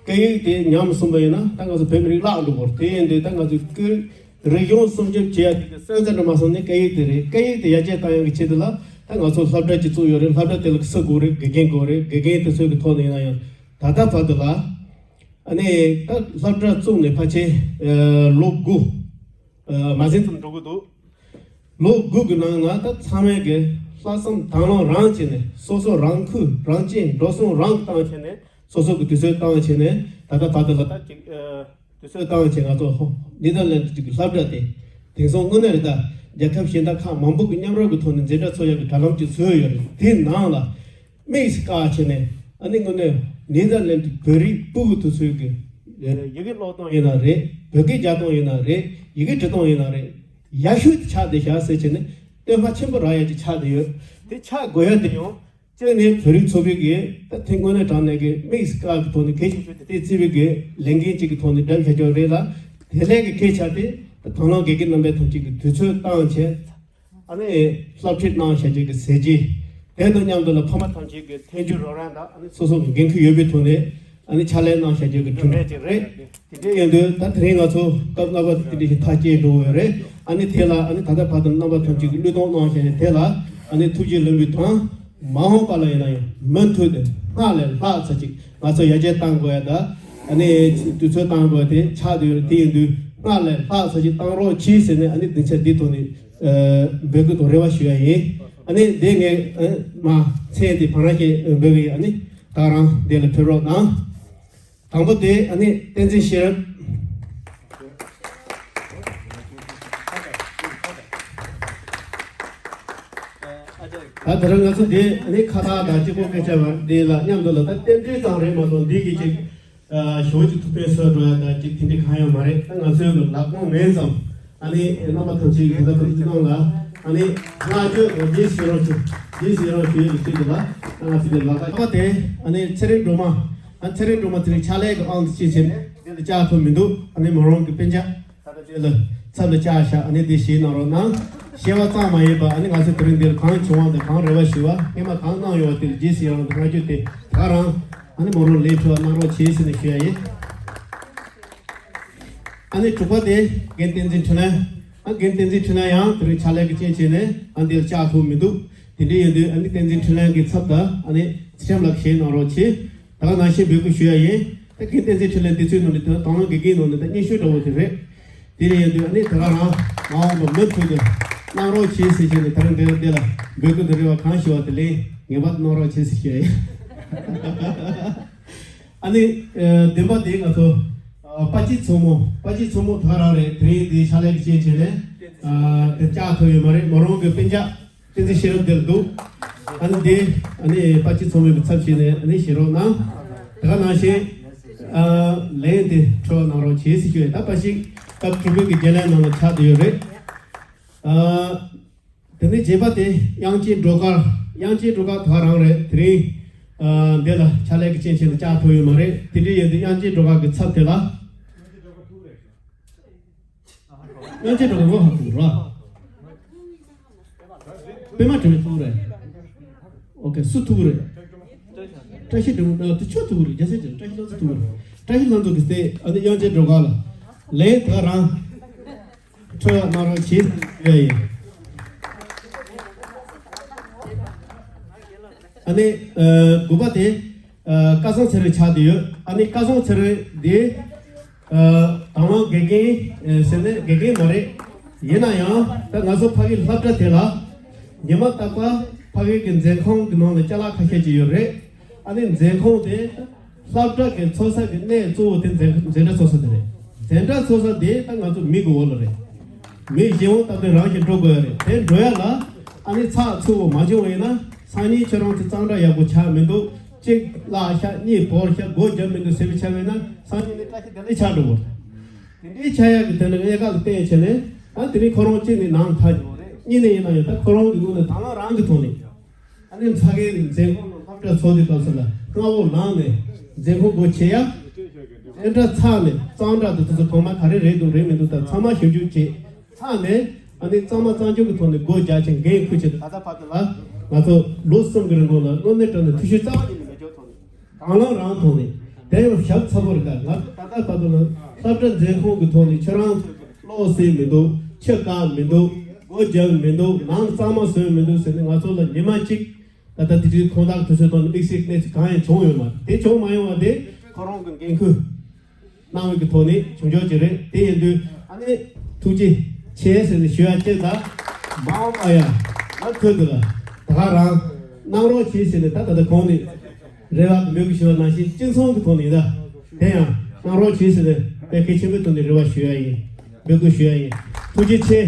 སྐད་ཡིག་དེ་ཉམས་སོང་པ་ཡིན་ན་ད་ང་ཚོ་བོད་མི་རིགས་བརླག་འགྲོ་གི་རེད། དེ་ཡིན་དུས་ད་ང་ཚོས་སྐད་རིག་གཞུང་སྲུང་སྐྱོབ་བྱེད་ཡ་དེ་གི་སོན་རྩ་འགྲོ་མ་སོང་ནས་སྐད་ཡིག་དེ་རེད། སྐད་ཡིག་དེ་ཡར་རྒྱས་བཏང་ཡ་གི་ཆེད་དུ་ལ་ད་ང་ཚོ་སློབ་གྲྭ་གཅིག་བཙུགས་ཡོད་རེད། སློབ་གྲྭ་དེ་ལ་སུ་དགོས་རེད། དགེ་རྒན་དགོས་རེད། དགེ་རྒན་དེ་ཚོའི་གི་ཐོག་ནས་ཡིན་ན་ཡང་ད་ལྟ་བར་དུ་ལ། ཨ་ནི་ད་སློབ་གྲྭ་བཙུགས་ནས་ཕལ་ཆེར་ཨ་ལོ་དགུ་ཨ་མ་ཟིན་ཙམ་འགྲོ་གི་འདུག་ལོ་དགུ་གི་ནང་ན་ད་ཚང་མས་ཀྱི་ལྷག་བསམ་དང་བླངས་རང་བྱས་ནས་སོ་སོ་རང་ཁུར་རང་གཅེས་འགྲོ་སོང་རང་བཏང་བྱས་ནས་སོ་སོ་གི་དུས་ཚོད་བཏང་བྱས་ནས་ད་ལྟ་བར་དུ་ལ་ད་ཅིག་ཨ་དུས་ཚོད་བཏང་བྱས་ང་ཚོ་ཧོ་ནེ་དར་ལེན་ཌི་གི་སློབ་གྲྭ་དེ་དེང་སང་དངོས་གནས་རེད། ད་རྒྱལ་ཁབ་གཞན་དག་ཁག་མང་པོ་གི་མཉམ་རུབ་ཀྱི་ཐོག་ནས་འཛིན་གྲྭ་ཚོགས་ཡག་གི་དྲ་ལམ་ཅིག་བཟོས་ཡོད་རེད། དེའི་ནང་ལ། དམིགས་སུ་བཀར་བྱས་ནས་ཨ་ནི་དངོས་གནས་ནེ་དར་ལེན་ཌི་བོད་རིགས་སྤུ་གུ་དེ་ཚོའི་གི་ཡི་གེ་ཀློག་སྟངས་ཡིན་ན་རེད། བོད་སྐད་རྒྱག་སྟངས་ཡིན་ན་རེད། ཡི་གེ་འབྲི་སྟངས་ཡིན་ན་རེད། ཡག་ཤོས་དེ་ཆགས་བསྡད་ཤག་ཟེར་བྱས་ནས་བསྟོད་བསྔགས་ཆེན་པོ་རག་ཡ་ཅིག་ཆགས་བསྡད་ཡོད། དེ་ཆགས་དགོས་ཡ་དེ་ཡང་གཅིག་ནས་བོད་རིགས་ཚོགས་པའི་གི་ད་དེ་དངོས་གནས་དྲང་གནས་གི་དམིགས་སུ་བཀར་གི་ཐོག་ནས་གལ་ཆེ་ཤོས་དེ་དེ་བརྩི་བའི་གི་ལས་འགན་ཅིག་གི་ཐོག་ནས་བསྒྲུབས་བཞག་རྒྱུ་རེད་ལ། དེ་ལས་གི་སྐད་ཆ་དེ་ད་དང་བླངས་དགེ་རྒན་རྣམ་པས་ཐམས་ཅད་ཀྱི་དུས་ཚོད་བཏང་བྱས། ཨ་ནི་སློབ་ཁྲིད་གནང་བྱ་རྒྱུ་གི་ཟས་བཅད། དེ་དང་མཉམ་དུ་ལ་ཕ་མ་ཐམས་ཅད་ཀྱི་ཐལ་འགྱུར་རོགས་རམ་དང་ཨ་ནི་སོ་སོ་གི་འགན་ཁུར་ཡོད་པའི་ཐོག་ནས་ཨ་ནི་ཕྱག་ལས་གནང་བྱ་རྒྱུ་གི་གྲུབ་འབྲས་ཅིག་རེད། དེ་འདྲ་ཡིན་དུས་ད་དེ་རིང་ང་ཚོ་སྐབས་ལྔ་པ་དེ་འདྲ་ཞིག་ཐག་བཅད་འགྲོ་འོས་རེད། ཨ་ནི་དེ་ལ་ཨ་ནི་ད་ལྟ་བར་དུ་རྣམ་པ་ཐམས་ཅད་ཀྱི་བློས་གཏོང་གནང་བྱ་རྒྱུ་དེ་ལ་ཨ་ནི་ཐུགས་རྗེ་ལེགས་འབུལ་དང་། མ་འོངས་པ་ལ་ཡིན་ན་ཡང་མུ་མཐུད་དེ་སྔར་ལས་ལྷག་ཙམ་ཅིག་ང་ཚོ་ཡར་རྒྱས་གཏང་དགོས་ཡ་ད་ཨ་ནི་དུས་ཚོད་གཏང་དགོས་དེ་ཆགས་བསྡད་ཡོད་རེད། དེ་ཡིན་དུས་སྔར་ལས་ལྷག་ཙམ་ཅིག་གཏང་རོགས་གྱིས་ཟེར་ནས་ཨ་ནི་སྡིངས་ཆ་འདི་ཐོག་ནས་འབོད་སྐུལ་དང་རེ་བ་ཞུ་ཡ་ཡིན། ཨ་ནི་འདི་ངས་མ་མཚན་དེ་བང་ར་ཞེས་འབོད་ཀྱི་ཡིན། ཨ་ནི་ད་རང་འདི་ལ་ཕེབས་རོགས་གནང་། དང་པོ་དེ་ཨ་ནི་བསྟན་འཛིན་ཤེས་རབ། ད་དེ་རིང་ང་ཚོ་འདི་ཨ་ནི་ཁ་བཏགས་དང་གཅིག་པོ་སྐད་ཆ་བར་འདི་ལ་མཉམ་དུ་ལ་ད་རྟེན་འབྲེལ་ཙམ་རེད་མ་གཏོགས་འདི་གི་ཅིག་ཞོར་གྱི་ཐུགས་ཕན་གསོས་འགྲོ་ཡ་ད་ཅིག་དེ་འདྲ་གང་ཡང་མ་རེད། ད་ང་ཚོའི་གི་ལག་ཁོང་མིན་ཙམ་ཨ་ནི་རྣམ་པ་ཐམས་ཅད་ཀྱི་དེ་ལ་ཐུགས་རྗེ་གནང་ལ་ཨ་ནི་བསྔགས་བརྗོད་དང་རྗེས་སུ་ཡི་རང་ཞུ་རྗེས་སུ་ཡི་རང་ཞུ་ཡ་གི་ཚུལ་དུ་ལ་ང་ཚོ་འདི་ལག་པ་ཐོག་དེ་ཨ་ནི་ཚེ་རིང་སྒྲོལ་མ། ཨ་ཚེ་རིང་སྒྲོལ་མ་དེ་རིང་ཕྱག་ལས་ཀྱི་ཨང་དུ་ཅི་བྱས་ནས་འདི་ལ་བཅར་ཐུབ་མི་འདུག་ཨ་ནི་མོ་རང་གི་སྤུན་ཀྱག་ད་ལྟ་འདི་ལ་ཚབ་ལ་བཅར་ཤག་ཨ་ནི་འདི་ཞུས་གནང་རོགས་གནང་། ཞུས་པ་ཙམ་མ་ཡིན་པ་ཨ་ནི་ང་ཚོ་དེ་རིང་འདིར་གང་བྱུང་བ་དང་གང་རེ་བ་ཞུ་བ་སྔོན་མ་གང་གནང་ཡོད་པ་དེ་ལ་རྗེས་སུ་ཡི་རང་དང་བསྔགས་བརྗོད་དེ་ད་ག་རང་ཨ་ནི་མོ་རང་ལན་ཕུལ་བ་གནང་རོགས་བྱེད་ཟེར་ནས་ཞུ་ཡ་ཡིན། ཨ་ནི་དྲུག་པ་དེ་རྒན་བསྟན་འཛིན་འཕྲིན་ལས། ཨ་རྒན་བསྟན་འཛིན་འཕྲིན་ལས་ཡང་དེ་རིང་ཕྱག་ལས་ཀྱི་རྐྱེན་བྱས་ནས་ཨ་འདིར་བཅར་ཐུབ་མི་འདུག་དེ་འདྲ་ཡིན་དུས་ཨ་ནི་བསྟན་འཛིན་འཕྲིན་ལས་ཀྱི་ཚབ་ཏུ་ཨ་ནི་ཚེ་རིང་ལགས་ཞུས་གནང་རོགས་བྱེད། ད་ག་ནང་བཞིན་འབོད་སྐུལ་ཞུ་ཡ་ཡིན། ད་རྒན་བསྟན་འཛིན་འཕྲིན་ལས་འདི་ཚོའི་ནང་ནས་ད་དང་བླངས་དགེ་རྒན་ནང་ནས་ད་སྙན་ཞུ་འདྲ་བོ་དེ་རེད། དེ་འདྲ་ཡིན་དུས་ཨ་ནི་ད་ག་རང་མ་འོངས་པ་མུ་མཐུད་དུ་གནང་རོགས་བྱེད་ཟེར་བྱས་ནས་ད་རིང་འདིར་འདི་ལ་འབོད་སྐུལ་དང་རེ་བ་གང་ཞུ་བ་དེ་ལན་ངེས་པར་དུ་གནང་རོགས་བྱེད་ཟེར་ཞུ་ཡ་ཡིན། ཨ་ནི་ཨ་བདུན་པ་དེ་ང་ཚོ་ཨ་པ་ཅི་མཚོ་མོ། པ་ཅི་མཚོ་མོ་ད་ག་རང་རེད། དེ་རིང་དེའི་ཕྱག་ལས་ཀྱི་རྐྱེན་བྱས་ནས་ཨ་དེ་བཅར་ཐུབ་ཡོད་མ་རེད། མོ་རང་གི་སྤུན་ཀྱག་བསྟན་འཛིན་ཤེས་རབ་དེར་འདུག་ཨ་ནི་དེ་ཨ་ནི་པ་ཅི་མཚོ་མོའི་གི་ཚབ་བྱས་ནས་ཨ་ནི་ཞུ་རོགས་གནང་། དེ་ག་ནང་བཞིན་ཨ་ལན་དེ་འཕྲོ་གནང་རོགས་བྱེད་ཟེར་ཞུ་ཡ། ད་པ་ཞིག་སྐབས་དྲུག་པའི་གི་རྒྱུན་ལས་ནང་ལ་ཆགས་བསྡད་ཡོད་རེད། ཨ། དེ་ནས་བརྒྱད་པ་དེ་དབྱངས་ཅན་སྒྲོལ་དཀར། དབྱངས་ཅན་སྒྲོལ་དཀར་དེ་ག་རང་རེད། དེ་རིང་ཨ་འདི་ལ་ཕྱག་ལས་ཀྱི་རྐྱེན་བྱས་ནས་བཅར་ཐུབ་ཡོད་མ་རེད། དེ་འདྲ་ཡིན་དུས་དབྱངས་ཅན་སྒྲོལ་དཀར་གྱི་ཚབ་དེ་ལ། དབྱངས་ཅན་སྒྲོལ་དཀར་ངོ་ཧ་གོ་ར། པད་མ་དྲི་མེད་ཐུག་རེད། ཨོ་ཁེ། སུ་ཐུག་རེད། བཀྲ་ཤིས་སྒྲོལ་མ་དེ་ཁྱོད་ཐུག་རེད། རྒྱལ་སྲས་ཀྱི་བཀྲ་ཤིས་ལྷ་མཛོད་ཐུག་རེད། བཀྲ་ཤིས་ལྷ་མཛོད་ཀྱི་སྟེ་ཨ་ནི་དབྱངས་ཅན་སྒྲོལ་དཀར་ལ་ལན་དེ་ག་རང་འཕྲོད་གནང་རོགས་གྱིས་ཡོད་ཡིན། ཨ་ནི་ཨ་དགུ་པ་དེ་ཨ་སྐལ་བཟང་ཚེ་རིང་ཆགས་བསྡད་ཡོད། ཨ་ནི་སྐལ་བཟང་ཚེ་རིང་འདི་ཨ་དང་བླངས་དགེ་རྒན་ཨ་ཟེར་ནས་དགེ་རྒན་མ་རེད། ཡིན་ན་ཡང་ད་ང་ཚོ་ཕ་གིའི་སློབ་གྲྭ་དེ་ལ་ཉི་མ་རྟག་པར་ཕ་གི་གི་མཛད་ཁང་གི་ནང་ལ་ཅ་ལག་ཁ་ཤས་ཅིག་ཡོད་རེད། ཨ་ནི་མཛད་ཁང་དེ་སློབ་གྲྭ་གི་འཚོགས་ས་གི་གནས་གཙོ་བོ་དེ་མཛད་འཛིན་གྲྭ་འཚོགས་ས་དེ་རེད། འཛིན་གྲྭ་འཚོགས་ས་དེ་ད་ང་ཚོ་མི་གི་འོག་ལ་རེད། མི་གཞན་དབང་སྟབས་བདེ་རང་གིས་འགྲོ་དགོས་ཡ་རེད། དེ་འགྲོ་ཡ་ལ་ཨ་ནི་ཚགས་ཚུད་པོ་མ་བྱུང་བ་ཡིན་ན། སང་ཉིན་ཁྱོད་རང་ཚོ་གཙང་སྦྲ་ཡག་པོ་ཆགས་མི་འདུག་གཅིག་བརླག་ཤག་གཉིས་བོར་ཤག་སྒོ་བརྒྱབ་མི་འདུག་ཟེར་བའི་ཆ་བས་ན། སང་ཉིན་ནི་བཀྲ་ཤིས་བདེ་ལེགས་ཆགས་འགྲོ་གི་རེད། དེ་འདྲའི་ཆགས་ཡག་གི་དེ་འདྲ་གནད་འགག་ལ་བརྟེན་བྱས་ནས། ད་དེ་རིང་ཁོ་རང་གཅིག་ནས་ནང་ཐག་ཉེ་བོ་རེད། གཉིས་ནས་ཡིན་ན་ཡང་ད་ཁོ་རང་གི་ངོས་ནས་དང་བླངས་རང་གི་ཐོག་ནས། ཨ་ནི་ཕ་གིའི་མཛད་སྒོ་ནང་སློབ་གྲྭ་ཚོགས་དུས་སྐབས་སུ་ལ་སྔ་པོ་ལངས་ནས་མཛད་སྒོ་སྒོ་ཕྱེ་ཡ། དེ་འདྲ་ཚར་ནས་གཙང་སྦྲ་དེ་དུས་ཚོད་གང་མ་ག་རེ་རེད་འདུག་རེད་མི་འདུག་ད་ཚང་མ་ཞིབ་འཇུག་བྱས་ཚར་ནས། ཨ་ནི་གཙང་མ་གཙང་རྐྱང་གི་ཐོག་ནས་སྒོ་རྒྱག་བྱས་འགན་འཁུར་བྱས་ཏེ། ད་ལྟ་བར་དུ་ལ་ང་ཚོ་ལོ་གསུམ་གྱི་རིང་ལ་དངོས་གནས་དྲང་གནས་འཐུས་ཤོར་རྩ་བ་ཉིད་ནས་མེད་ཀྱོག་ཐོག་ནས། དང་བླངས་རང་ཐོག་ནས། དེ་ཡང་ཞབས་ཚ་པོ་རེད། ད་ང་ཚོ་ད་ལྟ་བར་དུ་ལ་སློབ་གྲྭ་མཛད་ཁང་གི་ཐོག་ནས་ཁྱོད་རང་ཚོ་གློག་བསྲེས་མི་འདུག་ཆུ་བཀག་མི་འདུག་སྒོ་བརྒྱབ་མི་འདུག་ནང་གཙང་མ་བཟོས་མི་འདུག་ཟེར་ནས། ང་ཚོ་ལ་ཉི་མ་གཅིག་ད་ལྟ་དེ་དུས་ཁོང་དག་དུས་ཚོད་ཐོག་ནས་དམིགས་བསལ་གནས་ཚུལ་གང་ཡང་བྱུང་ཡོད་མ་རེད། དེ་བྱུང་མ་ཡོང་བ་དེ་ཁོ་རང་གི་འགན་ཁུར་གནང་བའི་གི་ཐོག་ནས་བྱུང་ཆོག་ཅིག་རེད། དེ་ཡིན་དུས་ཨ་ནི་ཐུགས་རྗེ་ཆེ་ཟེར་ནས་ཞུ་ཡ་བཅས་དང་། མ་འོངས་པ་ཡང་ང་ཁུལ་དུ་ལ་ད་ག་རང་གནང་རོགས་གྱིས་ཟེར་ནས། ད་ད་ལྟ་གོང་ནས་རེ་བ་འབོད་སྐུལ་ཞུ་བ་ནང་བཞིན་སྤྱི་ཚོགས་ཀྱི་ཐོག་ནས་ད་དེ་ཡང་གནང་རོགས་གྱིས་ཟེར་ནས་དཔེ་གལ་ཆེན་པོའི་ཐོག་ནས་རེ་བ་ཞུ་ཡ་ཡིན། འབོད་སྐུལ་ཞུ་ཡ་ཡིན། ཐུགས་རྗེ་ཆེ།